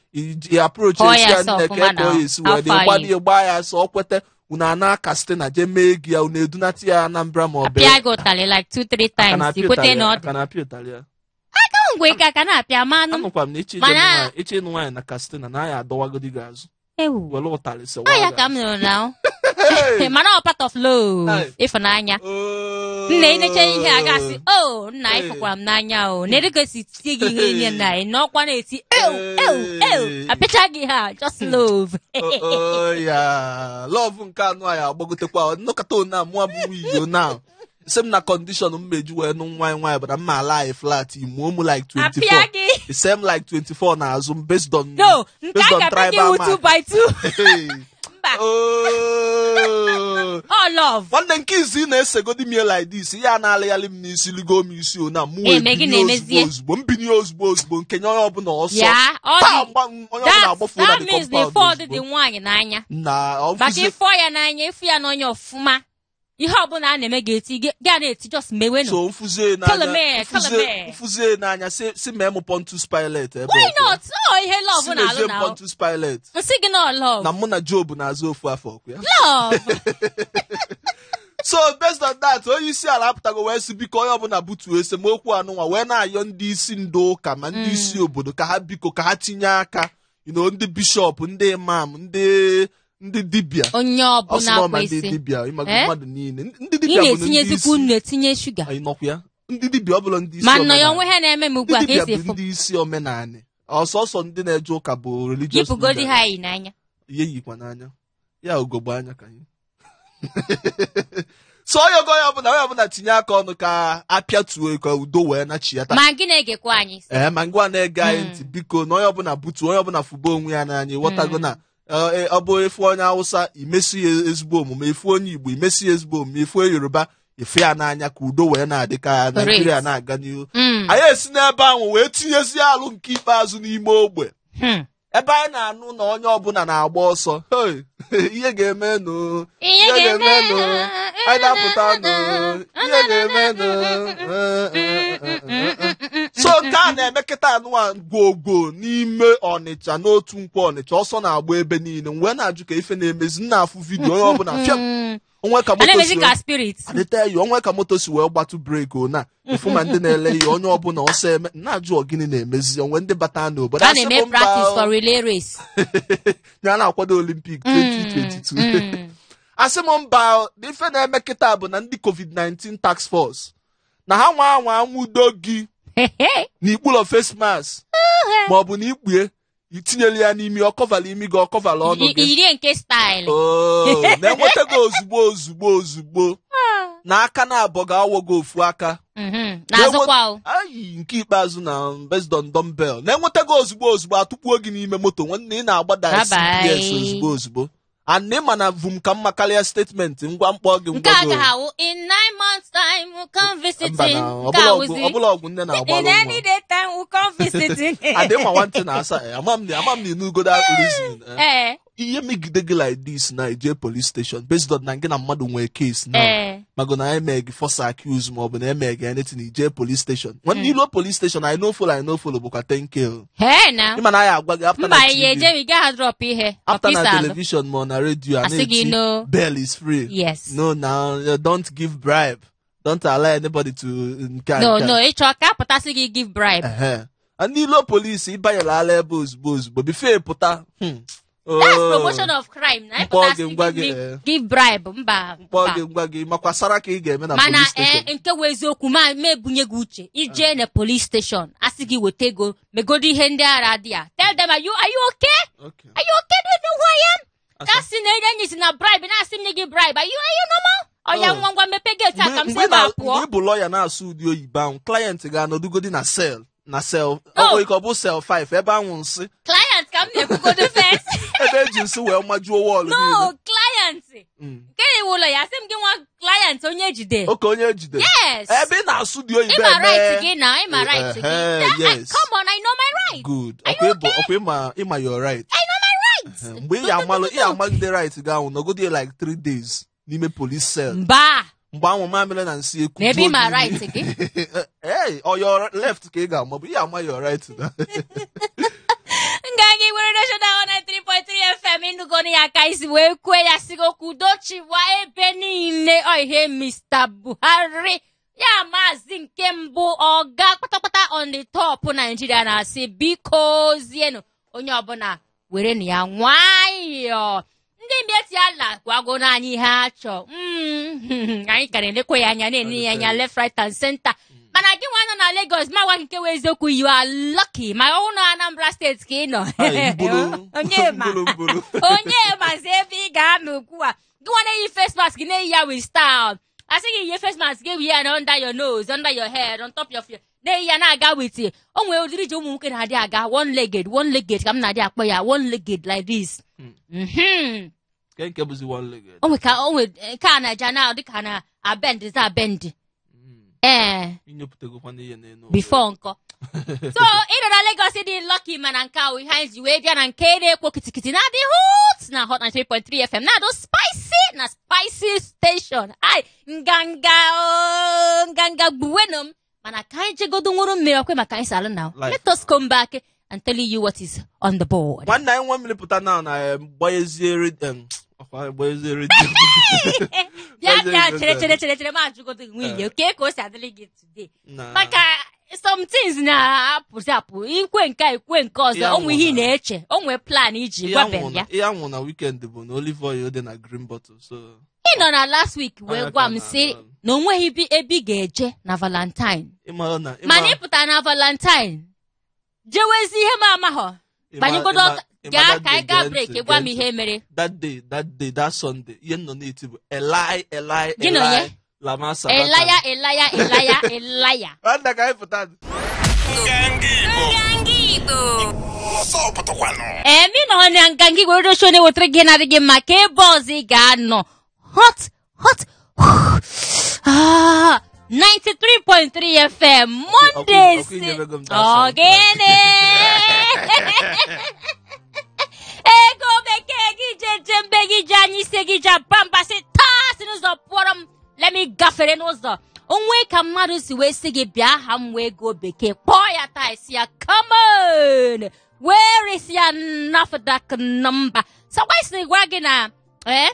Speaker 2: i approach
Speaker 3: Kọọ
Speaker 2: esi
Speaker 3: ya
Speaker 2: ya
Speaker 3: asọ
Speaker 2: nne ka
Speaker 3: ọfụma
Speaker 2: ka ọ
Speaker 3: na
Speaker 2: esi wee dị
Speaker 3: how far
Speaker 2: gbado
Speaker 3: you?
Speaker 2: ya gbaa ya asọ ọ kwete, unu ana Katsina jee mee gị ya, unu edunata ya Anambra ma ọ bụ
Speaker 3: Apịa gị ụtalị like 2-3
Speaker 2: aka
Speaker 3: times.
Speaker 2: na-apịa
Speaker 3: Ikwete
Speaker 2: ụtalị
Speaker 3: na ọ
Speaker 2: aka na-apịa ụtalị ya.
Speaker 3: Ngwe ike aka na-apịa manụ.
Speaker 2: Anụkwa m na ịchọ ije
Speaker 3: Mana-
Speaker 2: ịchọ ịnụ nwaanyị na Katsina na aya adọwagodi gị azụ
Speaker 3: Ewu.
Speaker 2: were ụtalị sewa
Speaker 3: Ọ ya
Speaker 2: gị
Speaker 3: ka m
Speaker 2: azụ.
Speaker 3: nụrụ na
Speaker 2: Hey!
Speaker 3: mana ọ part of love,
Speaker 2: Hey.
Speaker 3: ịfụnanya.
Speaker 2: Oh.
Speaker 3: Nna ịnecha ihe a gasị, o nna,
Speaker 2: Hey.
Speaker 3: ịfụkwara m n'anya, o na-egosi tie gị ihe niile na ị nọkwa na-eti ew ew ew,
Speaker 2: Hey.
Speaker 3: apịcha gị ha, just love.
Speaker 2: Oh, ya love nke anụ anyị agbagotekwa nnọkọta one a mụa bụ wiyo na sị m na condition m meji wee nụ nwaanyị nwaanyị bụ na mma ala anyị flat imuo m like
Speaker 3: Apịa
Speaker 2: 24
Speaker 3: gị.
Speaker 2: same like 24 n'azụ m based on
Speaker 3: No, nke
Speaker 2: based
Speaker 3: a
Speaker 2: on
Speaker 3: ga-apịa gị
Speaker 2: tribal
Speaker 3: wụ 2
Speaker 2: mark.
Speaker 3: by 2.
Speaker 2: Hey.
Speaker 3: Mba.
Speaker 2: Oh.
Speaker 3: All love.
Speaker 2: Nwanne nke izi ị na-esegodi m like this, ya na-alịghalị m n'isi ligo m isi o na mụ
Speaker 3: Eh, mee gị
Speaker 2: ebinye
Speaker 3: na-emezie.
Speaker 2: ozugbo ozugbo m binye ozugbo ozugbo nkenye onye ọbụla ọsọ
Speaker 3: Ya, ọ
Speaker 2: taa
Speaker 3: dị
Speaker 2: mgba onye ọbụla
Speaker 3: that
Speaker 2: agbafuo na
Speaker 3: that
Speaker 2: the
Speaker 3: means na
Speaker 2: compound
Speaker 3: ife ọdịdị
Speaker 2: ozugbo.
Speaker 3: nwaanyị n'anya.
Speaker 2: Na ọ
Speaker 3: Maka
Speaker 2: fụzie-
Speaker 3: ịfọ ya n'anya, ịfụ ya n'anya ọfụma, ihe ọbụla a na-eme ga-eti gị a na-eti just mewenụ.
Speaker 2: So mfụzie
Speaker 3: Tell
Speaker 2: n'anya
Speaker 3: me, tell me.
Speaker 2: mfụzie n'anya si mee m Pontius Pilate ebe
Speaker 3: Why
Speaker 2: ọzọ.
Speaker 3: not? Ọ ihe love
Speaker 2: Si
Speaker 3: na-alụ
Speaker 2: mezie m
Speaker 3: na
Speaker 2: Pontius Pilate
Speaker 3: nsị gị na love.
Speaker 2: Na mụ na Job na-azụ ofu afọ ọkụ ya.
Speaker 3: Love.
Speaker 2: So based on that, onye isi ala apụtago wee sị biko onye ọbụla butuo esemokwu anụnwa, wee na-ayọ ndị isi ndị ụka ma ndị isi obodo ka ha biko ka ha tinye aka, ndị bishọp, ndị imam, ndị dibịa
Speaker 3: Onye ọbụla
Speaker 2: ọsụnọ ma ndị
Speaker 3: kwesị
Speaker 2: dibịa ịmago
Speaker 3: Eh?
Speaker 2: mmadụ niile ndị
Speaker 3: Ị
Speaker 2: dibịa bụ ndị
Speaker 3: na-etinyezikwa
Speaker 2: isi
Speaker 3: unu etinye shuga.
Speaker 2: Anyị nọkwa ya, ndị dibịa ọbụla ndị isi
Speaker 3: Ma nọ ya
Speaker 2: omenala.
Speaker 3: onwe ha na-eme m ugbu
Speaker 2: Ndị
Speaker 3: a ka
Speaker 2: dibịa
Speaker 3: esi
Speaker 2: bụ
Speaker 3: efu
Speaker 2: ndị isi omenanị, ọsọsọ ndị na-eje ụka bụ religious
Speaker 3: yipụgodi
Speaker 2: leaders.
Speaker 3: ha yi n'anya.
Speaker 2: Ihe yikwa n'anya ya ugogbe anya ka anyị so onye ogo onye ọbụla tinye aka ọnụ ka apịatuo ka udo wee nachiata.
Speaker 3: Ma gị na-egekwa anyị.
Speaker 2: Ee, ma ngwa na-ege anyị ntị, biko na onye ọbụla butuo, onye ọbụla fụba onwe ya n'anya, ịghọtago na ọ bụ efu onye Awụsa imesi ya ezigbo omume, efu onye Igbo imesi ya ezigbo omume, efu Yoruba efu ya n'anya, ka udo wee na-adị ka Naijiria na-aga n'ihu. Anyị esi n'ebe ahụ wee tinyezie alụ nke ikpeazụ n'ime ogbe ebe anyị na-anụ na onye ọbụla na-agba ọsọ. Hey, ihe ga-eme nụ,
Speaker 3: Ihe ga-eme
Speaker 2: nụ, anyị na-apụta nụ, ihe ga-eme nụ. So nke a na-eme kịta anụwa gwogwo n'ime Ọnịcha n'otu nkwọ Ọnịcha, ọsọ na-agba ebe niile. M wee na-ajụ ka ife na-emezi m na-afụ video onye ọbụla fịam onwe ka
Speaker 3: A
Speaker 2: moto
Speaker 3: na-emezi
Speaker 2: si
Speaker 3: ka spirit.
Speaker 2: Adịta ya onwe ka moto si wee gbatu brake o na ịfụ ma ndị na-ele ihe onye ọbụla ọsọ eme na-ajụ ọ gịnị na-emezi onwe ndị bata n'obodo.
Speaker 3: A
Speaker 2: Asị m
Speaker 3: na-eme
Speaker 2: mba
Speaker 3: practice
Speaker 2: o.
Speaker 3: for relay race.
Speaker 2: Ya na-akwado Olympic 2022. Asị m mba o, na ife na-eme kịta bụ na ndị COVID-19 task force na ha nwa anwa anwụdo gị n'ikpụlọ face mask ma ọ bụ na ikpue itinyela ya n'imi, ọ kọvala imi gị, ọ kọvala ọnụ gị.
Speaker 3: Irie nke style.
Speaker 2: Oh, na-enweta gị ozugbo ozugbo ozugbo na aka na-abọ ga-awọ gị ofu aka.
Speaker 3: N'azụkwa o.
Speaker 2: Ayi nke ikpeazụ na based on dumbbell na-enweta gị ozugbo ozugbo atụkpuo gị n'ime moto, nwanne, ị na-agbada
Speaker 3: Bye-bye.
Speaker 2: CPS ozugbo ozugbo and ị ma na vum ka mma karịa statement ngwa mkpọ gị
Speaker 3: Nke
Speaker 2: ngwa
Speaker 3: a
Speaker 2: gị.
Speaker 3: gaghị awụ in 9 months time we'll come
Speaker 2: Mba
Speaker 3: visiting.
Speaker 2: na
Speaker 3: Nke a
Speaker 2: ọbụla ọgwụ
Speaker 3: wụzi
Speaker 2: ọbụla ọgwụ nne na-agbalụ
Speaker 3: in
Speaker 2: nwa.
Speaker 3: any day time we'll come visiting.
Speaker 2: Adị ma nwantị na-asa ama m na ịnụgodo reason.
Speaker 3: Ee.
Speaker 2: Ihe megide gị like this na ije police station based on na gị na mmadụ nwee case na Mago na eme gị false accuse ma ọ bụ na eme gị anything, ije police station. Nwanne, iluo police station, I no follow, I no follow bụkwa 10K o.
Speaker 3: He na.
Speaker 2: Ịma na anyị agwa gị after
Speaker 3: Mba,
Speaker 2: na
Speaker 3: ihe
Speaker 2: TV,
Speaker 3: eje ị gaghị drop ihe.
Speaker 2: after na
Speaker 3: Ọfịsa alụ.
Speaker 2: television ma ọ na redio a
Speaker 3: Asị gị
Speaker 2: na-eti
Speaker 3: no.
Speaker 2: bail is free.
Speaker 3: Yes.
Speaker 2: No, now don't give bribe, don't allow anybody to nke a,
Speaker 3: No,
Speaker 2: nke a.
Speaker 3: no, ịchọ ka apụtasị gị give bribe.
Speaker 2: Ehe. Ndị ilo polisi ịbanyere ala ebe ozugbo ozugbo before pụta.
Speaker 3: That's
Speaker 2: Oh.
Speaker 3: promotion of crime. Na
Speaker 2: Mkpọ
Speaker 3: ịpụtasị
Speaker 2: gị, ngwa
Speaker 3: give
Speaker 2: gị,
Speaker 3: me
Speaker 2: eh.
Speaker 3: give bribe, mba.
Speaker 2: Mkpọ
Speaker 3: Mba.
Speaker 2: gị, ngwa gị makwa sara ka ị ga-eme na
Speaker 3: Mana
Speaker 2: police station.
Speaker 3: ee, nke wụ eziokwu, ma ebunye gị uche ije na police station, asị gị weta ego, megodo ihe ndị ara dị ya, tell them, are you okay?
Speaker 2: Okay.
Speaker 3: Are you okay? Do you know who I am?
Speaker 2: Asa.
Speaker 3: Ka sị na enyi si na bribe na-asị m nye gị bribe, are you normal? Ọ ya.
Speaker 2: Oh.
Speaker 3: Ngwa ngwa, mepe gate a ka m si
Speaker 2: Mgbe
Speaker 3: ebe a pụọ.
Speaker 2: mgbe ị bụ lọya na-asụ ụdị oyibo ahụ, client ga-anọdugodi na cell, na cell.
Speaker 3: Oh.
Speaker 2: Ọ nwere ike ọ bụ cell 5 ebe anwụ nsị.
Speaker 3: Client ka m na-ekwugodo first.
Speaker 2: Ebe eji nsị wee majuo wall
Speaker 3: No,
Speaker 2: niile.
Speaker 3: client. Nke iwu ụlọ ya sị m gị nwa client onye ejide.
Speaker 2: Oke onye ejide.
Speaker 3: Yes.
Speaker 2: Ebe ị na-asụ dị oyibo
Speaker 3: Ịma
Speaker 2: eme
Speaker 3: right gị na ịma right gị.
Speaker 2: Ehe, yes.
Speaker 3: Come on, I know my right.
Speaker 2: Good.
Speaker 3: Are you
Speaker 2: Ọkwa ịbụ ọkwa ịma your right.
Speaker 3: I know my right.
Speaker 2: Ehe, mgbe ị ya amalụ ị amagide right gị ahụ, nọgodi like 3 days n'ime police cell.
Speaker 3: Mba.
Speaker 2: Mgbe anwụ mamịrị na nsị ekwu.
Speaker 3: Na ebe ịma right gị.
Speaker 2: Hey, ọ your left ka ị ga-ama bụ ị ama your right na.
Speaker 3: Nganga Igbo National 103.3 FM, ịnụgonu ya ka isi wee kwue ya, sigo udo chiwa ebe niile. Ọ ihe Mr. Buhari ya, maazị nke mbụ, ọga kpatakpata on the top Naijiria, na-asị biko zienụ onye ọbụla werenụ ya nwayọọ. Ndị Miyetti Allah gwago anyị ihe a chọọ. Anyị ka na-elekwa ya anya, na-ene ya anya left, right and center. Mana gị nwa nọ na Lagos, ma gwa gị nke wụ eziokwu, you are lucky. Ma ọ nọ Anambra Steeti ka ị nọ.
Speaker 2: Ai, mbulu.
Speaker 3: Onye ma?
Speaker 2: Mbulu, mbulu.
Speaker 3: Onye mazi ebe ị ga-anọ ugbu a? Gị nwa na-eyi face mask, gị na-eyi ya with style. Asị gị yie face mask, gị eyi ya na under your nose, under your head, on top of your na-eyi ya na-aga with it. O nwere ụdịrị ije ụmụ nwoke na-adị aga, one legged, one legged ka m na-adị akpọ ya, one legged like this.
Speaker 2: Nke bụzi one legged?
Speaker 3: O nwe ka o nwe nke a na-eje na dịka na abend za abend. Ee.
Speaker 2: Inyopụtagokwa n'ihe n'elu ụwa.
Speaker 3: Before nkọ so ị nọ na Lagos dị lucky, mana nke ahụ ihe anyị ji wee bịa na nke na-ekwo kitikiti na-adị hot na Hot 93.3 FM, na-adụ spicy na Spicy Station. Ai, nganga o nganga gbuwenụ m, mana ka anyị jegodo nwụrụ mmiri ọkwe maka anyị salụ now.
Speaker 2: Life.
Speaker 3: Let us come back and tell you what is on the board.
Speaker 2: Nwanne anyị nwa mmiri pụta na gbanyezie ọkwa gbanyezie redio.
Speaker 3: Bịa bịa, chere chere chere chere, ma ajụgodo gị nwunye oke ka o si adịrị gị today,
Speaker 2: Na-
Speaker 3: maka some things na-apụzi apụ, ikwe nke a, ikwe nke ọzọ.
Speaker 2: Ya
Speaker 3: O nwe ihe ị
Speaker 2: nwụrụ.
Speaker 3: na-eche, o nwee plan iji
Speaker 2: Ihe
Speaker 3: gwabe
Speaker 2: anwụ
Speaker 3: m ya.
Speaker 2: na- ihe anwụ na weekend bụ na olive oil dị na green bottle, so
Speaker 3: Ị nọ na last week wee
Speaker 2: Anya
Speaker 3: gwa
Speaker 2: ka
Speaker 3: m
Speaker 2: na-
Speaker 3: sị na o nweghị ebe ị ga-eje na Valentine.
Speaker 2: Ịma na ịma
Speaker 3: Mana ị pụtara na Valentine jewezi ihe m amaghọ. Banyegodo gaa
Speaker 2: that
Speaker 3: ka anyị
Speaker 2: day,
Speaker 3: gaa
Speaker 2: gee
Speaker 3: break,
Speaker 2: ntị,
Speaker 3: gwa m
Speaker 2: gee
Speaker 3: ihe
Speaker 2: ntị.
Speaker 3: mere.
Speaker 2: That day, that Sunday, ihe m nọ na-eti bụ Eli, Eli,
Speaker 3: Gị na onye?
Speaker 2: Eli lama sabata.
Speaker 3: Elaya, Elaya, Elaya, Elaya.
Speaker 2: Nwanne, ka anyị pụta.
Speaker 1: Nganga Igbo.
Speaker 3: Nganga Igbo.
Speaker 1: Ọsọ pụtakwanụ.
Speaker 3: Emi nọ na Nganga Igbo Radio Show na-ewetara gị na-adịghị mma ka ebe ọzọ ị ga-anọ. Hot hot 93.3 FM, Mondays.
Speaker 2: Ọkụ inyebego m that sound.
Speaker 3: Ogene ego bekee gị jeje mbe gị ji anya ise gị ji aba mba sị taa, si n'ụzọ pụọrọ m, lemi gafere n'ụzọ onwe ka mmadụ si wee sị gị bịa ha m wee ego bekee kpọọ ya taa, si ya come on, where is ya NAFDAC number? Sọkwa isi gwa gị na ee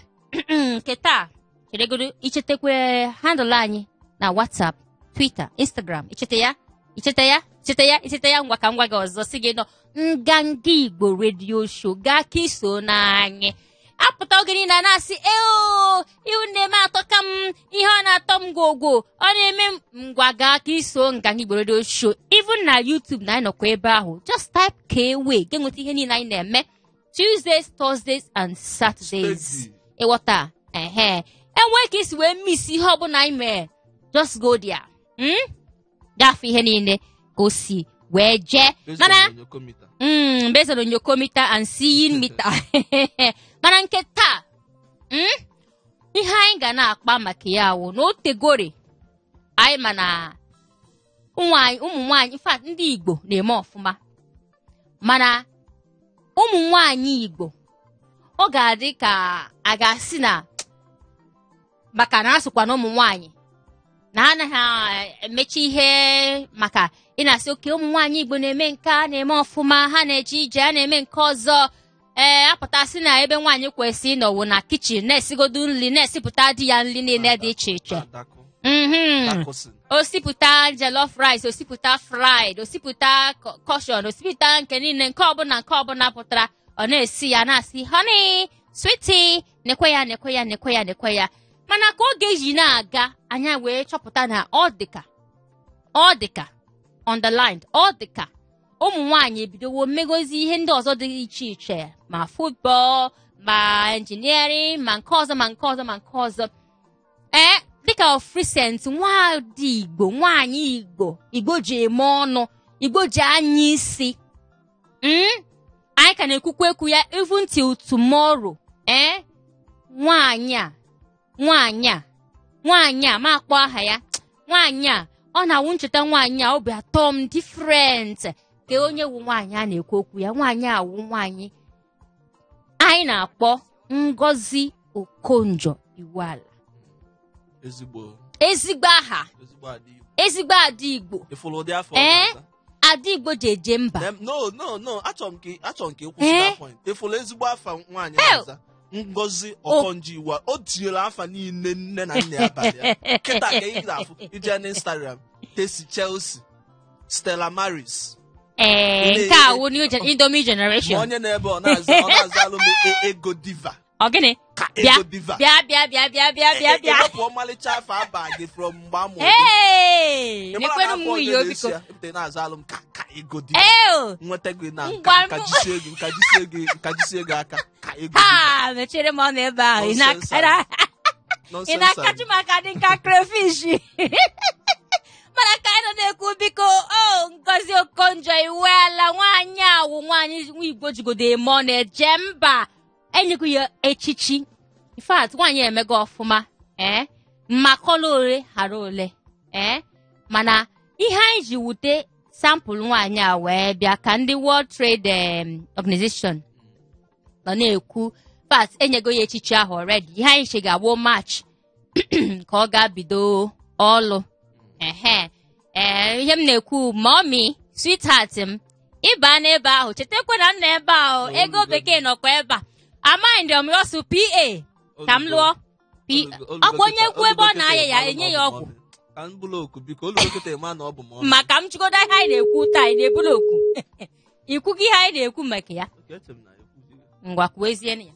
Speaker 3: nke taa, cheregodo, ichetekwe handle anyị na WhatsApp, Twitter, Instagram, ichete ya, ichete ya, ichete ya, ichete ya. Ngwa, ka ngwa gị ọzọ si gị nọ Nganga Igbo Radio Show, gaa ka iso na anyị apụta oge niile a na-asị eo ihu na-eme atọ ka m ihe ọ na-atọ m gwogwo ọ na-eme m. Ngwa, gaa ka iso Nganga Igbo Radio Show, even na YouTube na anyị nọkwa ebe ahụ. Just type KW ga-enweta ihe niile anyị na-eme Tuesdays, Thursdays and Saturdays.
Speaker 2: Steady.
Speaker 3: Ịghọta ehe enwee ka isi wee miss ihe ọbụla anyị mere, just go there. Gafe ihe niile ka o si wee jee.
Speaker 2: Based
Speaker 3: Mana
Speaker 2: on onyokomita.
Speaker 3: Based on onyokomita and seeing meter. Mana nke taa, ihe anyị ga na-akpa maka ya wụ na otegore anyị ma na ụmụ nwanyị, in fact, ndị Igbo na-eme ọfụma, mana ụmụ nwanyị Igbo ọ ga-adị ka a ga-asị na Maka na asụkwa na ụmụ nwaanyị na ha anaghị emechi ihe, maka ị na-asị oke ụmụ nwaanyị Igbo na-eme nke a na-eme ọfụma, ha na-eje ije, ha na-eme nke ọzọ. Ee, apụtasị na ebe nwaanyị kwesị ịnọwụ na kichin na-esigodu nri, na-esipụta di ya nri niile dị iche iche. Osipụta jollof rice, osipụta fried, osipụta caution, osipụta nke niile, nke ọbụla nke ọbụla pụtara ọ na-esi ya, na-asị honey, sweetie, nekwe ya nekwe ya nekwe ya nekwe ya. Mana ka oge ji na-aga, anya wee chọpụta na ọ dịka underlined, ọ dịka ụmụ nwaanyị ebidowo mmegozi ihe ndị ọzọ dị iche iche, ma football, ma engineering, ma nke ọzọ ma nke ọzọ ma nke ọzọ. Ee, dịka of recent, nwaadị Igbo, nwaanyị Igbo, Igbo ji eme ọnụ, Igbo ji anya isi. Anyị ka na-ekwukwa ekwu ya even till tomorrow. Ee, nwaanyị a ma akpọ aha ya, nwaanyị a ọ na-awụ ncheta nwaanyị a obi atọ m different. Ka onye wu nwaanyị a na-ekwu okwu ya, nwaanyị a wụ nwaanyị anyị na-akpọ Ngozi Okonjo Iweala. Ezigbo aha, ezigbo ada Igbo. Ee, ada Igbo ji eje mba.
Speaker 2: No, achọrọ m ka ị kwụsị that point. Ịfụlụ ezigbo afa nwaanyị na-aza Ngozi Okonjo Iweala, o tinyere afa niile nne na nna ya abalị ya. Kịta ka ị ga-afụ ije na Instagram, Tesi Chelsea, Stella Maris.
Speaker 3: Ee, nke a wụ new Indomie generation.
Speaker 2: Onye na-ebe ọ na-aza alụ m Ego Diva.
Speaker 3: Ọ gịnị? Bịa bịa bịa bịa bịa bịa bịa.
Speaker 2: Ewepụ ọmalịcha afọ aba gị from mgbe amụ.
Speaker 3: Ee, nekwenu m nwunye biko.
Speaker 2: Ebute na-aza alụ m ka Ego Diva. Nweta gị na nkajisie gị aka ka Ego Diva.
Speaker 3: Ha, mechere m ọnụ ebe ahụ. Ị na-akachu m aka dị nka crayfish. Mana ka anyị nọ na-ekwu biko, o Ngozi Okonjo Iweala, nwaanyị awụ nwaanyị Igbo jigodo eme ọ na-eje mba, enyekwu ya echichi. In fact, nwaanyị emego ọfụma, ma kọla ole ghara ole, mana ihe anyị ji wute sampụlụ nwaanyị a wee bịa ka ndị World Trade Organization nọ na-ekwu fact enyego ya echichi ahụ already. Ihe anyị che ga-agbo March ka ọ ga-bido ọlụ. Ehe, ihe m na-ekwu, mommy, sweetheart m, ịba n'ebe ahụ, chetakwa na nna ebe ahụ, ego bekee nọkwa ebe a. Amaghị m ọsụ PA ka m lụọ. Ọkwa onye kwu ebe ọ na-aya ya enye ya ọgwụ. Maka m chịgodo ihe anyị na-ekwu taa, ị na-ebulu oku. Ikwugo ihe anyị na-ekwu maka ya. Ngwa kwuezie ya.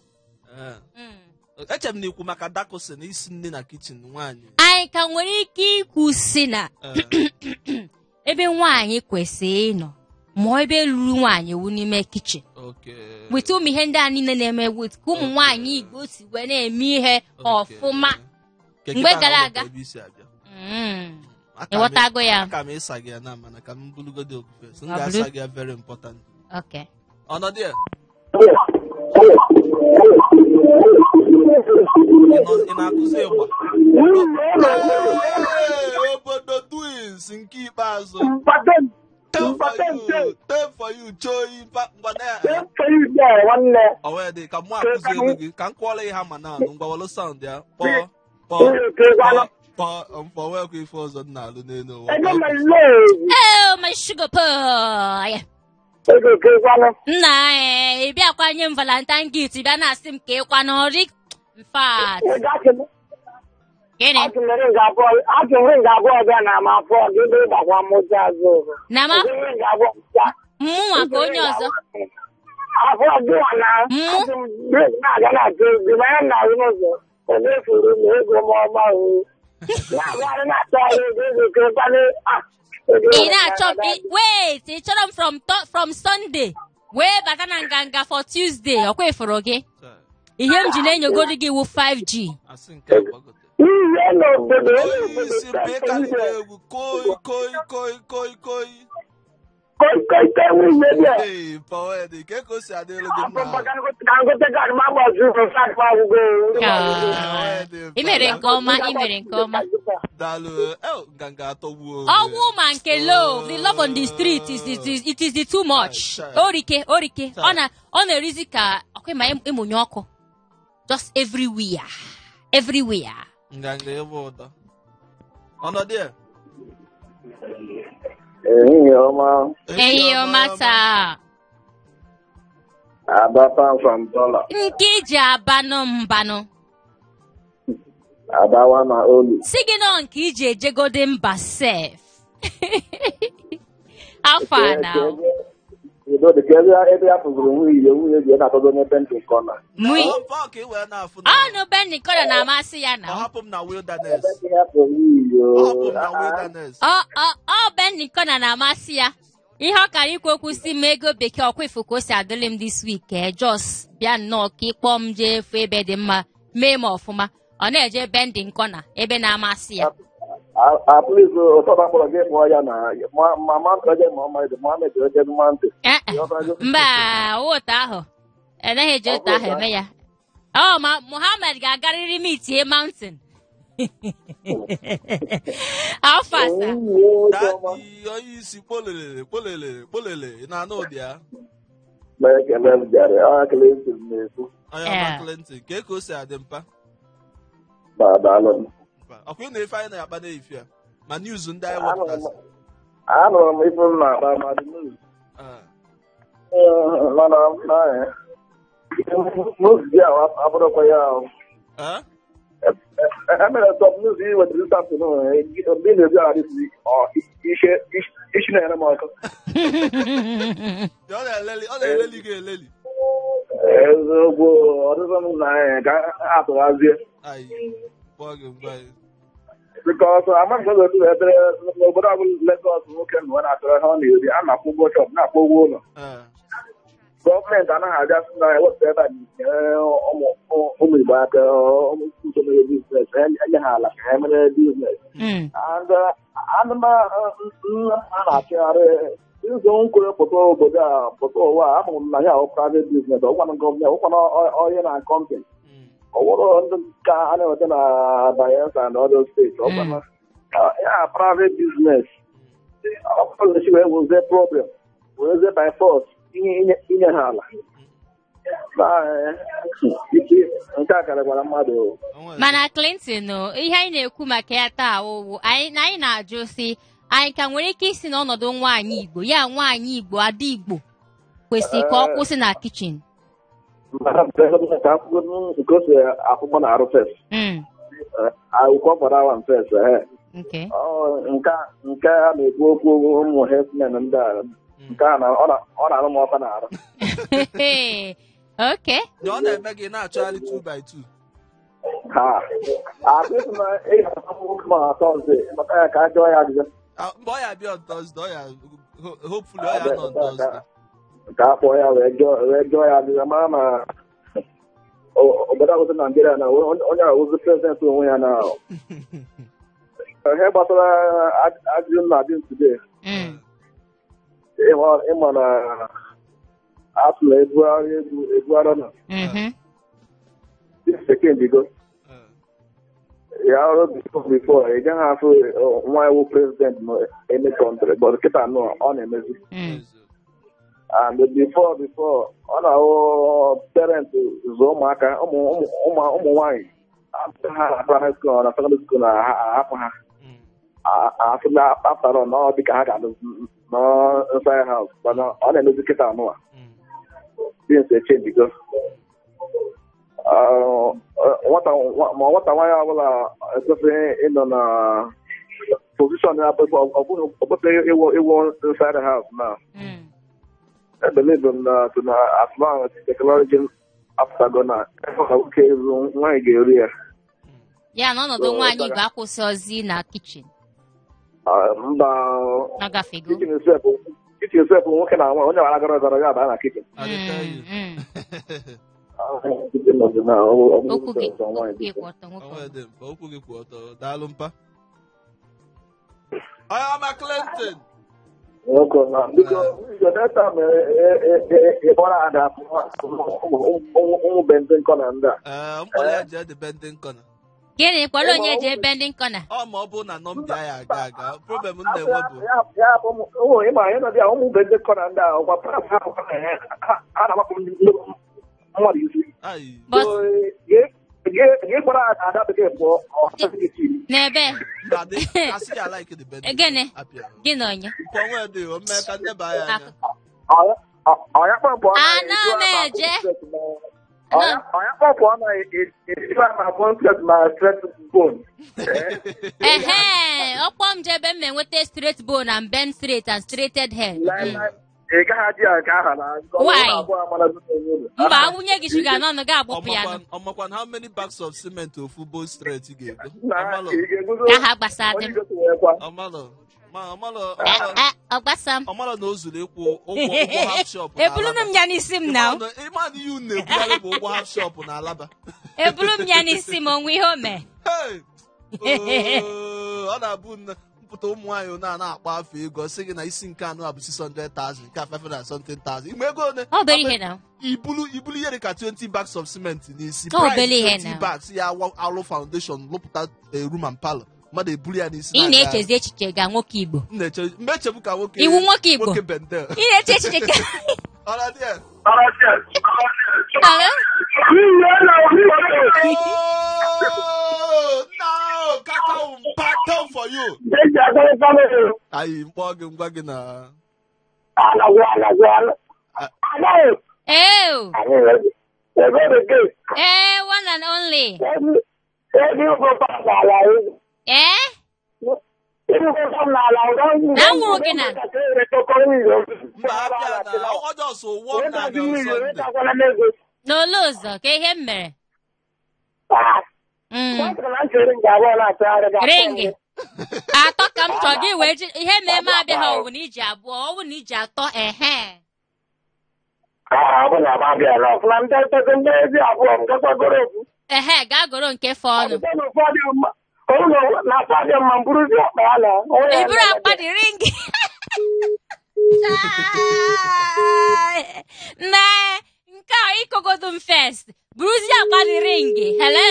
Speaker 2: Eche m na ikwu maka dakosi na isi nne na kichin nwaanyị.
Speaker 3: Anyị ka nwere ike ikwu si na ebe nwaanyị kwesịrị ịnọ ma ebe ruru nwaanyị wu n'ime kichin. Weta ụmụ ihe ndị a niile na-eme wit ka ụmụ nwaanyị Igbo si wee na-eme ihe ọfụma mgbe gara aga. Ịghọtago ya?
Speaker 2: Aka m ịsa gị ya na mana ka m bụrụgodo oku first. M ga-asa gị ya very important.
Speaker 3: Okay.
Speaker 2: Ọnọdụ ya? Ị na-akụzi ịgba? Obodo twins nke ikpeazụ. Ten for you, Joey. Owedị ka mụ akụzi elu gị ka m kwụọla ihe ama na anụ ngwa wọlụ sound ya kpọọ kpọọ kpọọ mfọ wekwa ife ọzọ m na-alụ n'elu ụwa.
Speaker 3: Oh, my sugar pie. Nna ị bịakwa nye m Valentine gift, bịa na-asị m ka ịkwa n'ọrị. In fact, gịnị? Na ma mụnwa ka onye ọzọ. Ị na-achọ wait, ị chọrọ m from Sunday wee bata na nganga for Tuesday, ọkwa ifuru gị? Ihe m ji na-enyogoro gị wụ 5G. I mere nke ọma, i mere nke ọma. Ọnwụ ma nke love, the love on the street it is the too much. Orike, orike. Ọ na-erizi ka ọkwa ma ịmụnye ọkụ. Just everywhere. Everywhere.
Speaker 2: Nganga ebe ụtọ. Ọnọdụ ya.
Speaker 4: Ehihie ọma.
Speaker 3: Ehihie ọma taa.
Speaker 4: Aba pound from dollar.
Speaker 3: Nke iji abanụ mbanụ.
Speaker 4: Adawa na olu.
Speaker 3: Si gị nọ nke iji ejegode mba sef. Afọ a na.
Speaker 4: Udo dị ka ebe ya pụzuru nwunye ji na-atọdo onye bendị kọna.
Speaker 3: Ọnụ bendị kọna na-amasị ya na.
Speaker 2: Ọ hapụ m na wilderness.
Speaker 3: Ọ bendị kọna na-amasị ya. Ihe ọ kara ikwu okwu si m ego bekee ọkwa ifu ka o si adịrị m this week jos bịa nnọọ ka ịkpọọ m jee efu ebe dị mma mee m ọfụma. Ọ na-eje bendị kọna ebe na-amasị ya. Mba, ụta ahụ anaghị eji ụta ahụ eme ya. Ọ ma Muhammad ga-agarịrị mitie mountain. Afọ asaa.
Speaker 2: Daddy, onye isi kpolele kpolele kpolele na-anụ ụdị ya. Onye ọma Clinton, ka o si adị mpa? Ọkwa ị na-efe anyị na-akpa n'efi a ma news ndị anyị wepụtasị.
Speaker 4: Anụrụ m ife m na-akpa ma dị news. Mana news gị abụrụkwa ya ahụ. Emere top news ị wetara this afternoon mgbe ị na-ebi ara this week isi na-ere m ọkụ.
Speaker 2: Ọ na-eleli gị eleli.
Speaker 4: Eziokwu ọdịzọ m na anyị ka atụghazie. Because amaghị m otu ebere n'obodo ọbụla Lagos nwoke na na-achọrọ ihe ọ na-eri a na-akwụ ụgwọ shọp na-akwụ ụgwọ ụlọ. Gọọmenti anaghị abịa sị na ewepụta ebe a nyere ụmụ Igbo aka ụmụ mere biznes enye ha ala ka ha mere biznes. And anụmanụ a na-achịgharị ụzọ nkwere pụta obodo a pụta ụwa a amụrụ m na ya ahụ private biznes ọgwanụ gọọmenti ọgwanụ onye na kọmpanị. Ọ bụrụ ndị ka a na-enweta na Bayelsa and other states ọ bụrụ ya private business ọ bụrụ na wee wezie problem wezie by force inye ha ala nke a karịkwara mmadụ.
Speaker 3: Mana Clinton, ihe anyị na-ekwu maka ya taa owu anyị na-ajụ si anyị ka nwere ike isi n'ọnọdụ nwaanyị Igbo ya nwaanyị Igbo ada Igbo kwesịrị ka ọ kwụsị na kichin.
Speaker 4: Nke o si akwụkwọ na arụ fes akwụkwọ fọrọ awa fes nke a na-ekwu okwu ụmụ herdsmen ndị a nke a ọ na-arụ m ọkụ na-arụ.
Speaker 2: Ọ na-eme gị na-achọgharị 2x2.
Speaker 4: Ha asịsị na ị ga-akwụkwọ ma Tọzdee maka ya ka a jụọ ya ajụjụ.
Speaker 2: Mgbe ọ ya abịa on Tọzdee, hopefully ọ ya nọ on Tọzdee.
Speaker 4: Ka a kpọọ ya wee jụọ ya ajụjụ mara ma obodo ahụzi Naijiria na onye ahụzi prezidenti onwe ya na ihe gbasara ajụjụ m na-ajụ today. Ịma na atụla ebugharị egwu ebugharị na sekendigo ya ọrụ before ị gaghị afụ nwa iwu prezidenti na any country but kịta nọ ọ na-emezi. And before ọ na-ahụ parent zụ ụmụaka ụmụ nwaanyị ha na primary school na secondary school na-ahapụ ha afụla after all na ọ dị ka ha ga-anọ inside house mana ọ na-emezi kịta anụwa things echenjigo. Ma nwata nwaanyị ọbụla ekwesịghị ịnọ na position ya ọ kwesịghị ịwụ inside house na. I believe in na as long as technology after na nwoke nwaanyị ga-eri ya.
Speaker 3: Ya na ọnọdụ nwaanyị Igbo akwụsị ozi na kichin.
Speaker 4: Mba, kichin sef nwoke na nwaanyị onye gbara gara gara ya baa na kichin.
Speaker 2: Okwu gị kwụ ọtọ, daalụ mpa. Onye ọma Clinton.
Speaker 4: Biko data ịkpọrọ ada ụmụ bending kọna ndị a.
Speaker 2: Mkpọrọ ya jee dị bending kọna.
Speaker 3: Gịnị kpọrọ onye jee bending kọna?
Speaker 2: Ọ ma ọ bụ na nọmba ya aga aga problem m na-enwe bụ
Speaker 4: ya bụ ịma ihe nọdị a ụmụ bending kọna ndị a ọkwa ha na-agbapụ mmadụ isi. Gị kpọrọ Ada Bekee pụọ, ọ gị chi.
Speaker 3: N'ebe
Speaker 2: Mba, dị asị ya like the birthday.
Speaker 3: Gịnị?
Speaker 2: Apịa.
Speaker 3: Gị na onye?
Speaker 2: Pụọ nwee dị o mee ka nneba ya anya.
Speaker 4: Ọ ya kpọpụ ọ
Speaker 3: Ana m eje.
Speaker 4: Ọ ya kpọpụ ọ na ejikwa ma bone straight ma straight bone.
Speaker 3: Ehe, ọkpọ m jebe m enweta straight bone and bend straight and straighted hair.
Speaker 4: Ị gaghị adị ya nke aha na nke ọ
Speaker 3: Why?
Speaker 4: bụrụ na abụọ amara onwe unu.
Speaker 3: Mba, awụnye gị shuga n'ọnụ gị agbụpụ ya nụ.
Speaker 2: Ọmakwan how many bags of cement ofu bone straight ga-ego?
Speaker 4: Na
Speaker 2: Ọmalọ.
Speaker 4: ị ga-eguzo
Speaker 3: Ka ha gbasa dị
Speaker 4: onye
Speaker 3: m.
Speaker 4: gosi wee kwa.
Speaker 2: Ọmalọ. Ma ọmalọ ọmalọ
Speaker 3: Eh, ọ gbasa m.
Speaker 2: ọmalọ na o zuru ịkwụ ụgwọ half shop na
Speaker 3: Ebulu
Speaker 2: Alaba.
Speaker 3: m ya n'isi m na.
Speaker 2: Ịma na ihe unu na-ekwugharị bụ ụgwọ half shop na Alaba.
Speaker 3: Ebulu m ya n'isi m, onwe ihe o mee.
Speaker 2: Hey! Oh, ọ na-abụ mpụta ụmụ nwaanyị na na-akpọ afọ ego, sị gị na isi nke anọ a bụ 600,000, nke a 500 and something thousand. Ime ego one?
Speaker 3: Ọ obere ihe na.
Speaker 2: Ibulu ihe dị ka 20 bags of cement n'isi.
Speaker 3: Ọ obere ihe
Speaker 2: 20
Speaker 3: na.
Speaker 2: bags ya alụ foundation lụpụta room and parlor, mmadụ eburu ya n'isi
Speaker 3: Ị
Speaker 2: na-aga.
Speaker 3: na-echezi echiche ga nwoke Igbo.
Speaker 2: M na-eche mgbe echebu ka nwoke
Speaker 3: Iwu nwoke Igbo.
Speaker 2: Nwoke Bendel.
Speaker 3: Ị na-eche echiche ka
Speaker 2: Ọ na-adị ya?
Speaker 3: Hello?
Speaker 2: Oh, no, kaka mpato for you. Ayi mkpọ gị ngwa gị na
Speaker 3: Ew. Eh, one and only. Eh? Na m nwụrụ gị na.
Speaker 2: Mba, abịa na ọjọọ so wọ na abịa on Sunday.
Speaker 3: N'olu ụzọ ka ihe m mere. Ringi. Atọ ka m chọrọ gị wee ji ihe mee m abịaghị, ọwụ na iji abụọ, ọwụ na iji atọ, ehe. Ehe, gaa goro nke fọ ọnụ. Ị buru akpa dị ringi. Nne, nke a ịkogodo m first. Buruzie akpa dị ringi. Hello?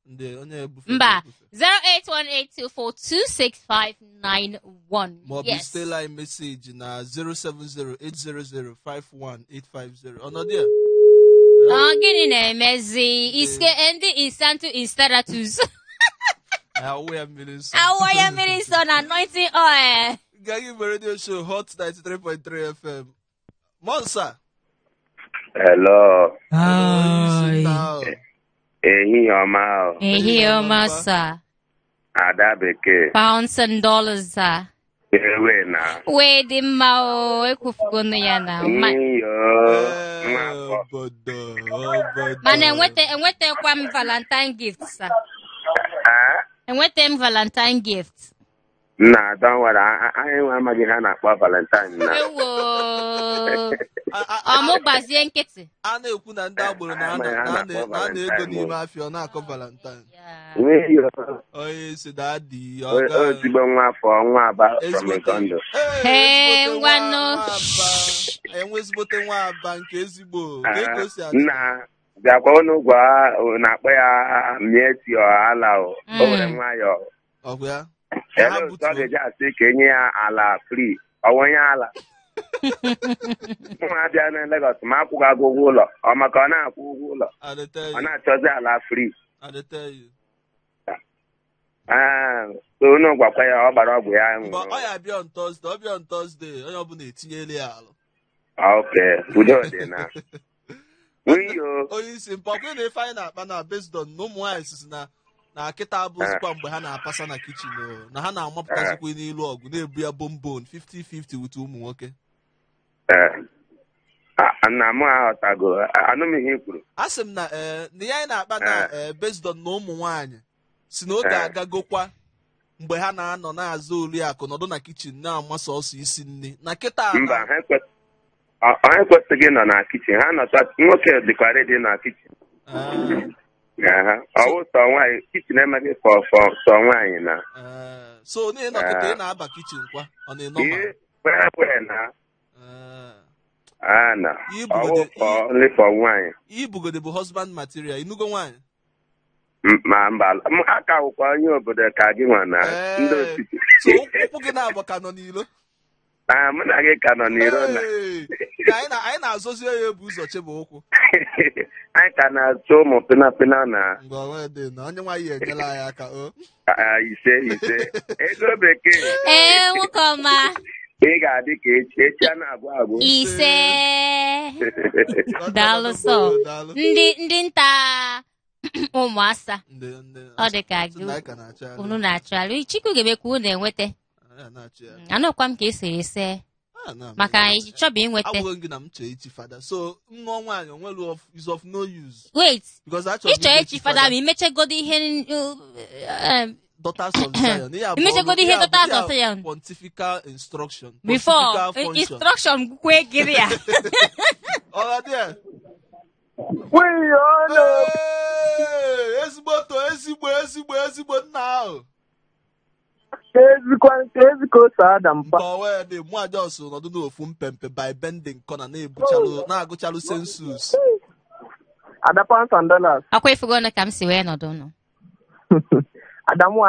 Speaker 2: Ndị onye ebufe.
Speaker 3: Mba, 08182426591.
Speaker 2: Maọbụ
Speaker 3: Yes.
Speaker 2: stela anyị message na 07080051850. Ọnọdụ ya.
Speaker 3: Ọ gịnị na-emezi? Iske ndị instantu instaratus.
Speaker 2: Awụ ya mmiri nsọ.
Speaker 3: Awọ ya mmiri nsọ na anointing oil.
Speaker 2: Gagi Igbo Radio Show, Hot 93.3 FM. Monsa.
Speaker 5: Hello.
Speaker 2: Onye isi nta ahụ.
Speaker 5: Ehihie ọma o.
Speaker 3: Ehihie ọma, sir.
Speaker 5: Ada Bekee.
Speaker 3: Pounds and dollars, sir.
Speaker 5: Ewe na.
Speaker 3: Wee dị mma o, ekwufugonu ya na.
Speaker 5: Iyo
Speaker 2: Ee,
Speaker 5: nwa afọ.
Speaker 2: Obodo, obodo.
Speaker 3: Mana enwetekwa m Valentine gift, sir.
Speaker 5: Ah,
Speaker 3: Enweta m Valentine gift.
Speaker 5: Nna, don't worry, anyị nwe amaghị ha na-akpọ Valentine na.
Speaker 3: Ewo.
Speaker 2: A
Speaker 3: Ọ mụ gbazie nkịtị.
Speaker 2: A na-ekwu na ndị agboro na
Speaker 5: Amaghị ha
Speaker 2: na
Speaker 5: na-akpọ
Speaker 2: na ego
Speaker 5: Valentine
Speaker 2: n'ime afịa, ọ na-akọ Valentine.
Speaker 3: Yeah.
Speaker 5: Iyo.
Speaker 2: Onye isi daddy.
Speaker 5: Ozigbo nwa afọ nwa Aba from
Speaker 2: Ezigbote
Speaker 5: Ikondo.
Speaker 2: Ee,
Speaker 3: Hey,
Speaker 2: ezigbote
Speaker 3: ngwanụ.
Speaker 2: nwa Aba. Enwe ezigbote nwa Aba nke ezigbo. Ka ka o si adị.
Speaker 5: Nna, bịakwa unu gwa na-akpọ ya mieti ọ ala o. O were nwayọọ.
Speaker 2: Ọgwụ ya. Ka ha
Speaker 5: Ele otu ọ
Speaker 2: butuo.
Speaker 5: ga-eji asị ka enye ya ala free. Ọ wụ onye ala. Nwa abịa na Lagos ma akwụghị agụ ụgwọ ụlọ. Ọ maka ọ na-akwụ ụgwọ ụlọ.
Speaker 2: I dey tell
Speaker 5: Ọ
Speaker 2: you.
Speaker 5: na-achọzi ala free.
Speaker 2: I dey tell you.
Speaker 5: Ah, so unu gwakwa ya ọ gbara ọgwụ ya
Speaker 2: Mgbe ọ
Speaker 5: ṅụrụ.
Speaker 2: ya abịa on Thursday, ọ bịa on Thursday, onye ọbụla etinyela ya alụ.
Speaker 5: Ok, udo dị na. Nyo.
Speaker 2: Onye isi mpọkwe na ife anyị na-akpa na based on na ụmụ nwaanyị sisi na kịta abụzikwa mgbe ha na-apasa na kitchen o, na ha na-amapụtazikwa n'ilu ọgụ na-ebu ya bombon 50-50 with ụmụ nwoke.
Speaker 5: Eh, ah, nna m aghọtago, anụ m ihe i kwuru.
Speaker 2: A sị m na ee, na ihe anyị na-akpa na based on na ụmụ nwaanyị si na oge agagokwa mgbe ha na-anọ na-azụ oriakụ nọdụ na kitchen na-amasa ọsọ isi nri na kịta
Speaker 5: Mba, ha ekwesịghị ịnọ na kitchen. Ha nọcha, nwoke dịkwa ready na kitchen. Aha. Ọwụ sọ nwaanyị, kitchen emeghị fọ sọ nwaanyị na.
Speaker 2: So na ịnọkịta ị na-aba kichin kwa ọ na-enọ ma
Speaker 5: Ihe wee na. A na.
Speaker 2: Ibugode-
Speaker 5: Ọwụ fọ only for nwaanyị.
Speaker 2: Ibugode bụ husband material, inugo nwaanyị?
Speaker 5: Ma mba, m aka wụkwa onye obodo ka gị nwa na ndị osisi.
Speaker 2: So ụkwụ gị na-abụ ka nọ n'ilo.
Speaker 5: Ah, mụ na gị ka nọ n'iro na.
Speaker 2: Hey! Na anyị na-azọzi onye ebu ụzọ chebe ụkwụ.
Speaker 5: Anyị ka na-achọ ụmụ pịnapịna na
Speaker 2: Ngwa wee dị na onye nwaanyị enyela anyị aka o.
Speaker 5: Ise ise ego bekee.
Speaker 3: Ee, nwoke ọma.
Speaker 5: Ị ga-adị ka echi echi a na-agwụ agwụ.
Speaker 3: Ise. Daalụ sọ. Ndị nta ụmụasa. Ọ dị ka gị unu na-achọgharị. Chukwu ga-emekwa unu enweta. Anọkwa m ka esi ese. Maka ịchọba inweta.
Speaker 2: Agwụghị gị na m chọọ ichi fada. So nwa nwaanyị onwere is of no use.
Speaker 3: Wait. Ịchọ ichi fada ma imechegodo ihe
Speaker 2: Daughters of Zion.
Speaker 3: Imechegodo ihe Daughters of Zion.
Speaker 2: Pontifical instruction.
Speaker 3: Before instruction kwe gịrị ya.
Speaker 2: Ọla dị.
Speaker 4: We all
Speaker 2: ezigbo to ezigbo nna ahụ.
Speaker 4: Ezikwa ada mpa.
Speaker 2: Mpa dị mụ ajọs nọdụ n'ofu mpempe by bending corner na-ebuchalụ na-agụchalụ census.
Speaker 4: Ada pounds and dollars.
Speaker 3: Akwa ifugo na ka m si wee nọdụ nọ.
Speaker 4: Ada mụ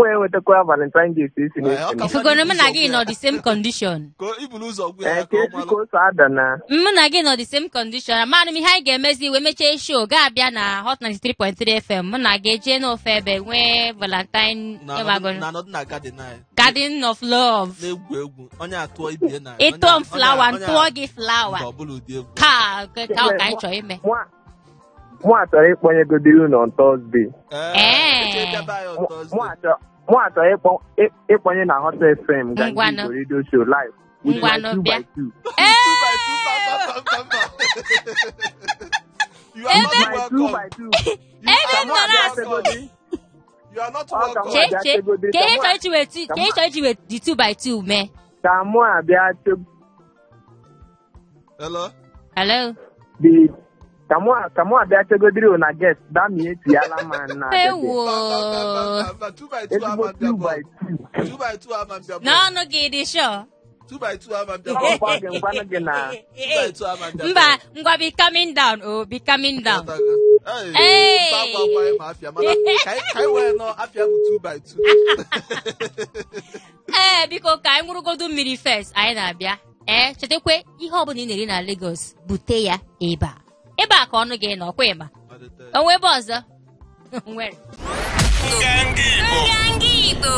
Speaker 4: enwetakwa Valentine Day si na.
Speaker 3: Ifugo na mụ na gị nọ the same condition.
Speaker 2: Ka ibulu ụzọ gwa ya ka ọ malụ.
Speaker 4: Ada na.
Speaker 3: Mụ na gị nọ the same condition. Amanụ m ihe anyị ga-emezi wee mechie show ga-abịa na Hot 93.3 FM. Mụ na gị ejee n'ofe ebe nwee Valentine
Speaker 2: na anọdụ na garden anyị.
Speaker 3: Garden of Love.
Speaker 2: Na-egwu egwu onye atụọ ibie na.
Speaker 3: Ịtụọ m flawa ntụọ gị flawa.
Speaker 2: Ọ bụla ụdị egwu.
Speaker 3: Ka ka anyị chọọ ime.
Speaker 4: Mụ achọrọ ịkpọnyegodiri unu on Thursday. Mụ achọrọ ịkpọnye na Hot FM Nganga Igbo Radio Show live.
Speaker 3: Ngwanụ bịa.
Speaker 2: 2 by 2. You are not welcome.
Speaker 3: Ebe m nọ na-asụ.
Speaker 2: You are not welcome.
Speaker 3: Che, ka ihe chọrọ iji wee di 2 by 2 mee.
Speaker 4: Ka mụ abịa.
Speaker 2: Hello?
Speaker 3: Hello?
Speaker 4: Ka mụ abịa chegodiri na guest dami etiala ma na.
Speaker 3: Ewo.
Speaker 2: 2 by 2 ama mbịa bọ. 2 by 2 ama mbịa bọ.
Speaker 3: N'ọnụ gị dị sure.
Speaker 2: 2 by 2 ama mbịa bọ. 2 by 2 ama mbịa bọ.
Speaker 3: Mba, ngwa be coming down. Oh, be coming down.
Speaker 2: Hey. Ka anyị wee nọ afịa bụ 2 by 2.
Speaker 3: Ee, biko ka anyị ṅụrụgodu mmiri first, anyị na-abịa. Ee, chetakwa ihe ọbụla ị na-eri na Lagos, bute ya ebe a. Ebe a ka ọnụ gị nọ, kwa ịma. Onwe ebe ọzọ nwere. Nganga Igbo.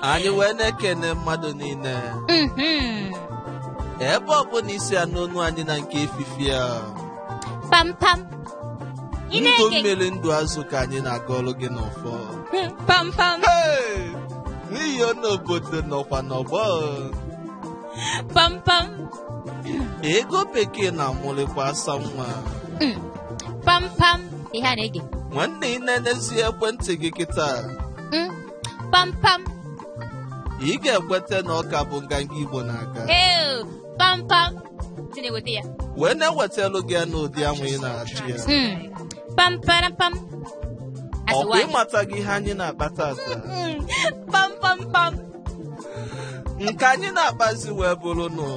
Speaker 2: Anyị wee na-ekene mmadụ niile. Ebe ọ bụla isi anụ ọnụ anyị na nke efifi a.
Speaker 3: Pam pam.
Speaker 2: Ndụ mmiri ndụ azụ ka anyị na-aga ọrụ gị n'ọfọ.
Speaker 3: Pam pam.
Speaker 2: N'ihi n'obodo nọkwa n'ọgbọ.
Speaker 3: Pam pam.
Speaker 2: Ego bekee na-amụrịkwa asa nwa.
Speaker 3: Pam pam. Ihe a na-ege.
Speaker 2: Nwanne ị na-enezi ekwentị gị kịta.
Speaker 3: Pam pam.
Speaker 2: Ị ga-ekweta na ọka bụ Nganga Igbo na-aga.
Speaker 3: Pam pam. Tineweta ya.
Speaker 2: Wee na-ewetelu gị ya n'ụdị anwụ ị na-achụ ya.
Speaker 3: Pam pam pam.
Speaker 2: Ọ bụ ịmata gị ihe anyị na-akpata ata.
Speaker 3: Pam pam pam.
Speaker 2: Nke anyị na-akpazi wee bụrụ nụ.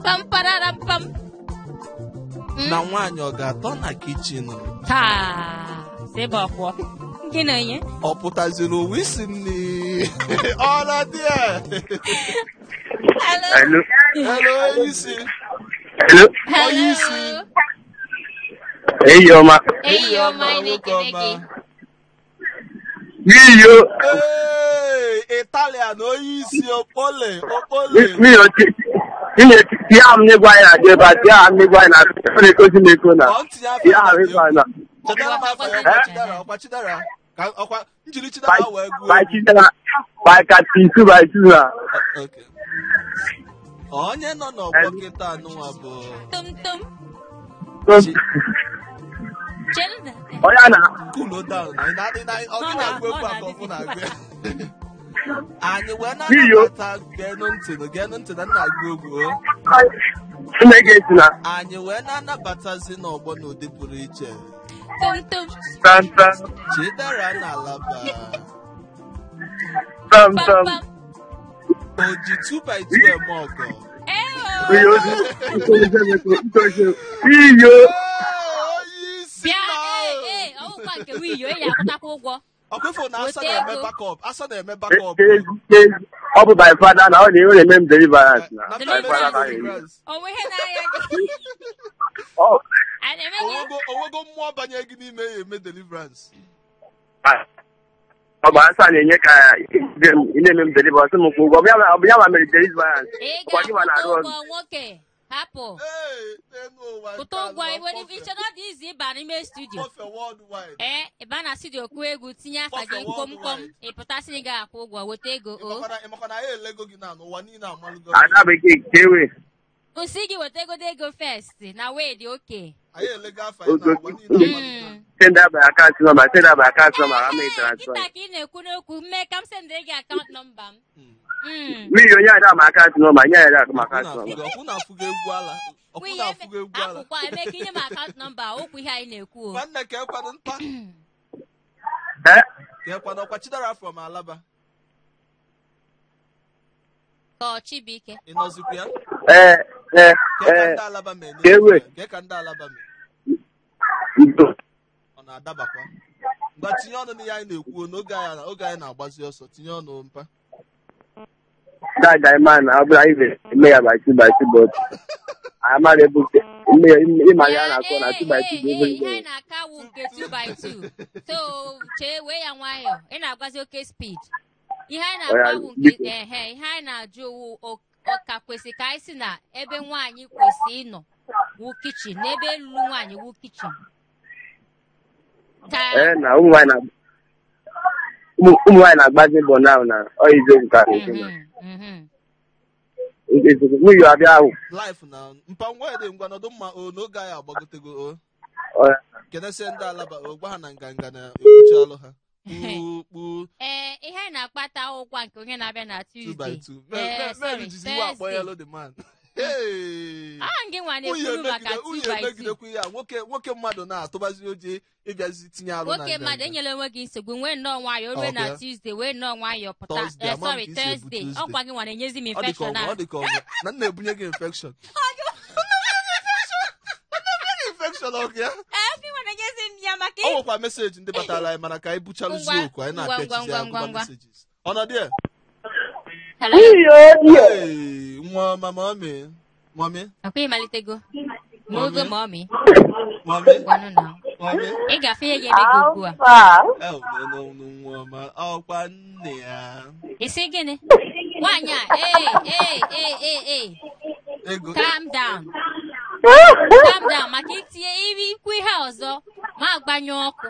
Speaker 3: Pam pararam pam.
Speaker 2: Na nwaanyị ọ ga-atọ na kichin?
Speaker 3: Taa, sebe ọkwọ. Gị na onye?
Speaker 2: Ọ pụtaziri ụwa isi nri. Ọla dị a.
Speaker 5: Hello.
Speaker 2: Hello, onye isi.
Speaker 5: Hello.
Speaker 2: Onye isi.
Speaker 5: Eyi ọma.
Speaker 3: Eyi ọma, anyị na-ekele gị.
Speaker 5: Iyo.
Speaker 2: Ee, Italian onye isi okpole, okpole.
Speaker 5: Ihe ahụ m gwa anyị na-adị ebe a, ihe ahụ m gwa anyị na-adị ọ na-ekozi m eko na. Ihe ahụ ịgwa anyị na.
Speaker 2: Chidera m afọ ya, ọkwa Chidera, ọkwa njiri Chidera wee gụọ.
Speaker 5: By Chidera, by Kati 2 by 2 na.
Speaker 2: Onye nọ n'ọgbọ kịta anụnwa bụ
Speaker 3: Tum tum.
Speaker 5: Onye na
Speaker 2: cool down na ọ gị na-agụ egwu a ka ọ mụ na-agụ. Anyị wee na-anabata geenụ ntị na nna agụ egwu. Anyị wee na-anabatazi n'ọgbọ n'ụdị pụrụ iche. Chidera na Alaba. O ji 2 by 2 eme ọgọ.
Speaker 5: Iyo.
Speaker 3: Bịa, ọwụkwa nke wiyo, ị ya-akwụtakwa ụgwọ.
Speaker 2: Ọkwefu na asa na-eme backup, asa na-eme backup.
Speaker 5: Ọ bụ by father na ọ na-eme m deliverance na.
Speaker 3: Onwe ihe na-aya gị.
Speaker 5: Ọ
Speaker 2: Mmụọ banye gị n'ime ya eme deliverance.
Speaker 5: Ọ bụ asa na-enye ka ị na-eme m deliverance m kwụ ụgwọ. Ọ bụ ya ma mere deliverance.
Speaker 3: Ị
Speaker 5: Ọkwa gị ma na-arụ
Speaker 3: ga-akwụta
Speaker 5: ọrụ.
Speaker 3: ụgwọ nwoke, hapụ.
Speaker 2: Ee, n'elu ụwa
Speaker 3: Kwụta
Speaker 2: nke
Speaker 3: ụgwọ
Speaker 2: anọ,
Speaker 3: iwe iche na ọ dị izi ịba n'ime studio.
Speaker 2: Kpọfe worldwide.
Speaker 3: Ee, ịba na studio kụọ egwu, tinye afa gị
Speaker 2: Kpọfe
Speaker 3: komkom,
Speaker 2: worldwide.
Speaker 3: ị pụta sị na ị ga-akwụ ụgwọ, weta ego o.
Speaker 2: Ịmakwa na anyị elego gị na n'ụwa niile amalụgo.
Speaker 5: Ada bekee ka ewe.
Speaker 3: Kwụsị gị weta egodo ego first na wee dị oke.
Speaker 2: Anyị elego afa anyị na ụwa niile amalụgo.
Speaker 5: Send that by account number, send that by account number, how many transfer?
Speaker 3: Kịta ka ị na-ekwu n'okwu, mee ka m sendịrị gị account number m.
Speaker 5: Mmiri onye ada ma account number, nye ya ma account number.
Speaker 2: Ọkwụ na-afụgo egwu ala. Ọkwụ
Speaker 3: Nwunye
Speaker 2: na-afụgo egwu ala.
Speaker 3: akwụkwọ eme ka inye m account number, okwu ihe anyị na-ekwu o.
Speaker 2: Nwanne ka ekwanụ mpa.
Speaker 5: Eh?
Speaker 2: Ka ekwanụ ọkwa Chidera from Alaba.
Speaker 3: Ka ọ Chibuike.
Speaker 2: Ị nọzikwa ya?
Speaker 5: Eh, eh,
Speaker 2: Ka ka
Speaker 5: eh,
Speaker 2: ndị Alaba mee
Speaker 5: ka ewe.
Speaker 2: Ka ka ndị Alaba mee.
Speaker 5: Ndo.
Speaker 2: Ọ na-adabakwa. Ngwa tinye ọnụ n'ihe anyị na-ekwu n'oge anyị oge anyị na-agbazi ọsọ, tinye ọnụ mpa.
Speaker 5: That guy man, ọ bụla anyị eme ya by two by two, but amaghị ebe ịma ya na-akọ na two by two bụ
Speaker 3: Ee,
Speaker 5: obere
Speaker 3: ihe anyị
Speaker 5: ihe.
Speaker 3: na-aka wụ nke 2 by 2. So chee wee ya nwayọọ, ị na-agbazi oke speed. Ihe anyị na-akpa wụ nke
Speaker 5: Biko.
Speaker 3: ehe, ihe anyị na-ajụ wụ ọ ka kwesị ka anyị si na ebe nwaanyị kwesị ịnọ wụ kitchen, n'ebe lụrụ nwaanyị wụ kitchen. Ka
Speaker 5: Ee, na ụmụ nwaanyị na ụmụ nwaanyị na-agbazi mbọ now na ọ eziokwu ka na-ekwu na eziokwu. Nwunye abịa ahụ.
Speaker 2: Life na mpa ngwa dị ngwa nọdụ mma o n'oge anyị agbagotego o.
Speaker 5: Ọ ya.
Speaker 2: Kenesie ndị Alaba o, gwa ha na nganga na-ekwuchi alụ ha. Kpuu
Speaker 3: Ee, ihe anyị na-akpata ụkwa nke onye na-abịa na
Speaker 2: 2 by
Speaker 3: Tuesday.
Speaker 2: 2.
Speaker 3: Ee, sorry,
Speaker 2: Mary jizi iwe akpọ
Speaker 3: Thursday.
Speaker 2: yellow the man. Hey!
Speaker 3: Ah, gị nwa
Speaker 2: Nwunye
Speaker 3: na-ekwuru maka
Speaker 2: emegide
Speaker 3: 2
Speaker 2: nwunye
Speaker 3: by 2.
Speaker 2: emegidekwa ihe a, nwoke mmadụ na-atụbazi oje ịbịazi tinye alụ na
Speaker 3: Nwoke mmadụ,
Speaker 2: nganga.
Speaker 3: enyela onwe gị nsogbu, nwee nnọọ nwayọọ rue na
Speaker 2: Okay.
Speaker 3: Tuesday, wee nnọọ nwayọọ pụta.
Speaker 2: Thursday,
Speaker 3: Eh,
Speaker 2: ama m
Speaker 3: sorry,
Speaker 2: ka isi ebu
Speaker 3: Thursday.
Speaker 2: Tuesday.
Speaker 3: Ọkwa gị nwa na-enyezi m
Speaker 2: Ọ dị ka
Speaker 3: infection
Speaker 2: ọgwụ,
Speaker 3: a.
Speaker 2: ọ dị ka ọgwụ na m na-ebunye gị infection. Infection ọgụ ya.
Speaker 3: Ee, gị nwa na-enyezi m ya maka
Speaker 2: Ọ nwekwa message ndị batara anyị, mana ka anyị buchalụzie
Speaker 3: Ngwa,
Speaker 2: okwu anyị
Speaker 3: ngwa,
Speaker 2: na-apịachizi
Speaker 3: ngwa,
Speaker 2: agụba
Speaker 3: ngwa, ngwa.
Speaker 2: messages. Ọnọdụ ya.
Speaker 3: Hello?
Speaker 2: Hey, nwa ọma, mommy. Mommy,
Speaker 3: Akwa ịmalitego ma ogo ma ọmị
Speaker 2: mommy,
Speaker 3: gwanụ na
Speaker 2: mommy.
Speaker 3: ị ga-afụ ihe ga-eme gị ugbu a.
Speaker 2: Eh, nụ nwa ọma, ọkwa nne ya.
Speaker 3: Isi gịnị nwaanyị a? Ee, ee, ee, ee, ee.
Speaker 2: Ego.
Speaker 3: Calm down, calm down, maka itinye iri ikwu ihe ọzọ ma agbanyụ ọkụ.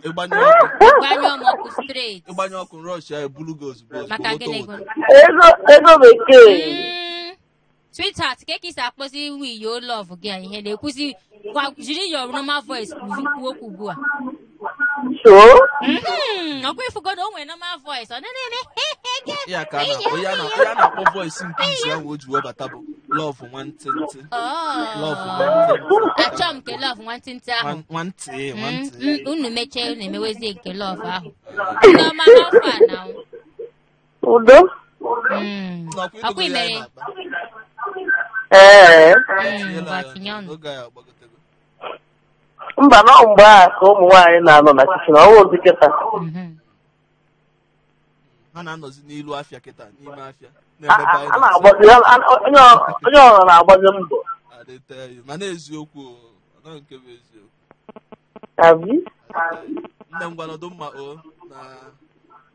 Speaker 2: Ịgbanye ọkụ.
Speaker 3: Gbanyụọ m ọkụ straight.
Speaker 2: Ịgbanye ọkụ, rush ya ebulu gị ozugbo ozugbo.
Speaker 3: Maka
Speaker 2: Woto
Speaker 3: gịnị
Speaker 2: woto.
Speaker 3: gụ?
Speaker 6: Ego bekee.
Speaker 3: Sweetheart, ka esi akpọzi wiyo love gị a ihe na-ekwuzi gwa, jiri your normal voice kwuo okwu ugbu a.
Speaker 6: So
Speaker 3: Ọkwa ifugo na o nwere normal voice, ọ na-eme
Speaker 2: Ya ka a na-akpọ ya na ya na-akpọ voice nke izu ahụ o ji webata bụ love nwantịntị. Love nwantịntị.
Speaker 3: Achọ m nke love nwantịntị ahụ.
Speaker 2: Nwantị nwantị.
Speaker 3: Unu mechie, unu emewezie nke love ahụ. Nneọma n'afọ a na
Speaker 6: Udo.
Speaker 2: Nakwa
Speaker 3: Ọkwa
Speaker 2: ịdọgo ya
Speaker 3: imere
Speaker 2: anyị na-akpa.
Speaker 6: Ee.
Speaker 2: Tinyela
Speaker 3: Ngwa
Speaker 2: ya
Speaker 3: tinye ọnụ.
Speaker 2: n'oge anyị agbagotego.
Speaker 6: Mba, na mgbe a ka ụmụ nwaanyị na-anọ na kitchen, ọnwa ozi kịta.
Speaker 2: Ha na-anọzi n'ilu afịa kịta, n'ime afịa
Speaker 6: A
Speaker 2: na-emebe anyị
Speaker 6: a na-agbazi onye ọrụ na-agbazi mbọ.
Speaker 2: I dey tell you, mana eziokwu o, ọ nọghị nke bụ eziokwu.
Speaker 6: Abi?
Speaker 2: Nne m, gwanọdụ mma o na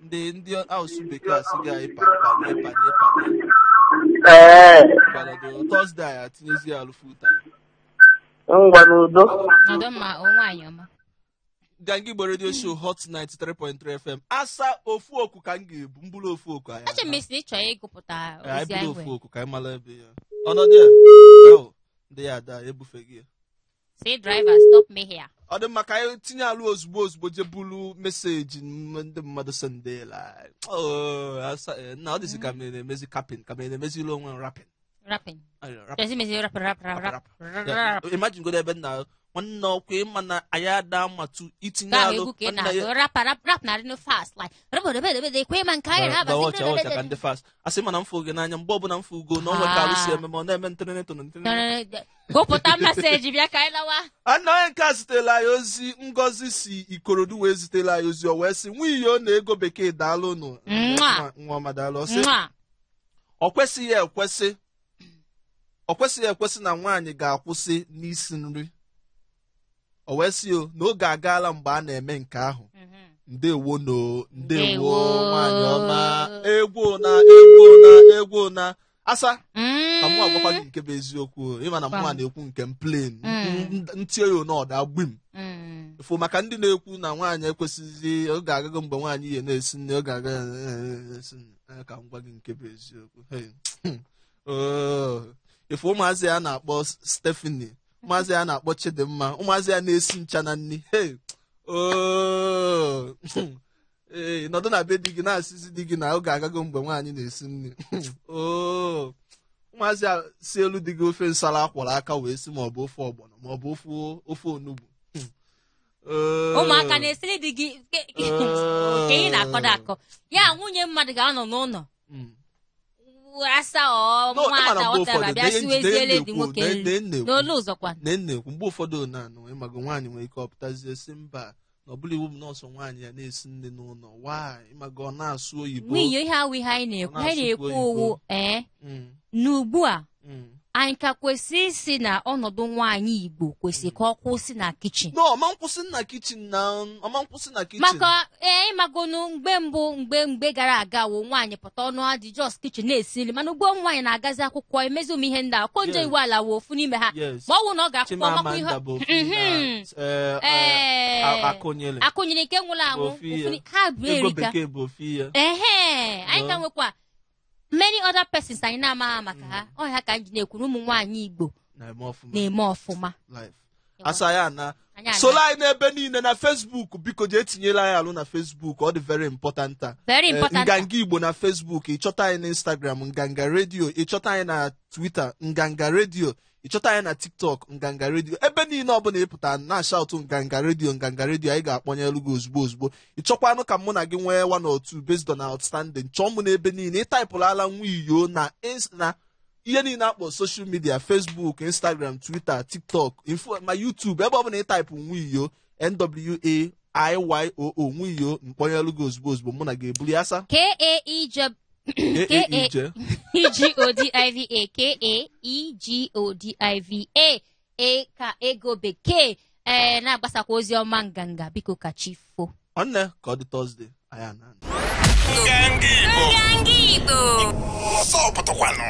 Speaker 2: ndị asụsụ bekee asị gị anyị panye panye panye.
Speaker 6: Ee.
Speaker 2: Gwanọdụ Thursday anyị atinyezi ya alụ full time.
Speaker 6: Ngwa, n'udo.
Speaker 3: Nọdụ mma o, nwaanyị ọma.
Speaker 2: Nganga Igbo Radio Show, Hot 93.3 FM. Asa ofu oku ka m ga-ebu mbụrụ ofu oku anyị.
Speaker 3: Eche m esi na ị chọrọ ịgụpụta
Speaker 2: Anyị
Speaker 3: ozi
Speaker 2: bụrụ
Speaker 3: anyị
Speaker 2: ofu
Speaker 3: nwere.
Speaker 2: oku ka anyị mara ebe ya ọnọdụ ya. Eo, ndị ya ada ebufeghị ya.
Speaker 3: Say driver, stop me here.
Speaker 2: Ọ dị mma ka anyị tinye alụ ozugbo ozugbo, jee bulu message ndị mmadụ sendela. Oh, asa nna, ọ dịzị ka m na-emezi capping, ka m na-emezili onwe m rapping.
Speaker 3: Rapping.
Speaker 2: Ayo, rapping.
Speaker 3: Ezi mezi rap rap rap rap
Speaker 2: Yeah,
Speaker 3: rap.
Speaker 2: imagine godo ebe nna nwanne ọkwa ịma na anyị ada matu itinye
Speaker 3: Ka
Speaker 2: alụ
Speaker 3: egwu ka ị
Speaker 2: nwanne
Speaker 3: na-agụ
Speaker 2: ya.
Speaker 3: rap rap rap na adịnụ fast like rap rap rap ekwe ma nke anyị na-abazi.
Speaker 2: Ọcha ọcha ka ndị fast asị, mana mfụ gị n'anya mgbe ọbụla mfụ ugo na onwe ka alụ si eme, ma ọ na-eme ntịrịntị ntịrịntị.
Speaker 3: Gụpụta message bịa ka anyị lawa.
Speaker 2: Anna onye nke a zitela anyị ozi, Ngozi si Ikorodu wee zitela anyị ozi, o wee sị, nwunye na ego bekee, daalụ nụ.
Speaker 3: Mwah.
Speaker 2: Nwa ọma, daalụ. Ọ sị
Speaker 3: Nwa.
Speaker 2: ọ kwesịghị ekwesị, ọ kwesịghị ekwesị na nwaanyị ga-akwụsị n'isi nri. O wee sị o na oge agaala mgbe a na-eme nke ahụ. Ndewo no, ndewo nwaanyị ọma. Egwu na egwu na egwu na asa ka mụ agwakwa gị nke bụ eziokwu, ịma na mụ na-ekwu nke m plain ntie ya n'ọda agbim fụ maka ndị na-ekwu na nwaanyị ekwesịghị oge agago mgbe nwaanyị ihe na-esi nne oge aga esi nne ka m gwa gị nke bụ eziokwu. Ife ụmụazị ya na-akpọ Stephanie, ụmụazị ya na-akpọ Chidimma, ụmụazị ya na-esi ncha na nni. Ee, nọdụ na be di gị na-asịzi di gị na oge agago mgbe nwaanyị na-esi nri. Ụmụazị a si elu di gị ofe nsala akwọrọ aka wee si maọbụ ofe ọgbọnọ maọbụ ofe onugbu.
Speaker 3: Ụmụaka na-esiri di gị nke ị na-akọdo akọ ya, nwunye mmadụ ga-anọ n'ụlọ asa ọ nwata bịa siweziele dị nwoke nri n'olu ụzọ kwa.
Speaker 2: Na-ekwu mgbe ụfọdụ na-anụ ịmago nwaanyị nwere ike ọpụtazie si mba na ọ bụla iwu m nọọsụ nwaanyị ya na-esi nne n'ụlọ nwaanyị ịmago ọ na-asụ oyibo.
Speaker 3: Nwunye ihe awụ ihe anyị na-ekwu, anyị na-ekwu owu ee n'ugbu a anyị ka kwesị isi na ọnọdụ nwaanyị Igbo kwesị ka ọ kwụsị na kichin.
Speaker 2: No, ọma nkwụsị na kichin na ọma nkwụsị na kichin.
Speaker 3: Maka ịmagonu mgbe mbụ mgbe gara aga wo nwaanyị pụta ọnụ adị jos kichin na-esi nri, mana ugbo nwaanyị na-agazi akwụkwọ emezi ụmụ ihe ndị a Okonjo Iweala wo ofu n'ime ha. Ma ọ wụ na ọ ga-akwụkwọ makwa ihe Akụnyere nke nwụrụ anwụ ha bụ erika. Ehe, anyị ka nwekwa many other persons anyị na-amaghị maka ha. Ọ ha ka anyị na-ekwu ụmụ nwaanyị Igbo na-eme ọfụma.
Speaker 2: Asa ya na solo anyị n'ebe niile na Facebook, biko jee tinyela anyị alụ na Facebook, ọ dị very important.
Speaker 3: Very important.
Speaker 2: Nganga Igbo na Facebook, ịchọta anyị na Instagram Nganga Radio, ịchọta anyị na Twitter Nganga Radio, ịchọta anyị na TikTok Nganga Radio. Ebe niile ọbụla ị pụtara na shout Nganga Radio, Nganga Radio, anyị ga-akpọnye elu gị ozugbo ozugbo. Ịchọkwanụ ka mụ na gị nwee one or two based on outstanding, chọọ mụ n'ebe niile. Ịtaịpụrụ ala nwa iyo na ihe niile akpọ social media, Facebook, Instagram, Twitter, TikTok, ma YouTube, ebe ọbụla ịtaịpụ nwa iyo NWAIYOO nwa iyo, mkpọnye elu gị ozugbo ozugbo, mụ na gị ebuli asa
Speaker 3: KAEGODIVA KAEGODIVA E ka ego bekee na-agbasakwa ozi ọma nganga, biko ka chi fo.
Speaker 2: Nwanne ka ọ dị Tọzdee anyị ana.
Speaker 1: Nganga Igbo. Ọsọ pụtakwanụ.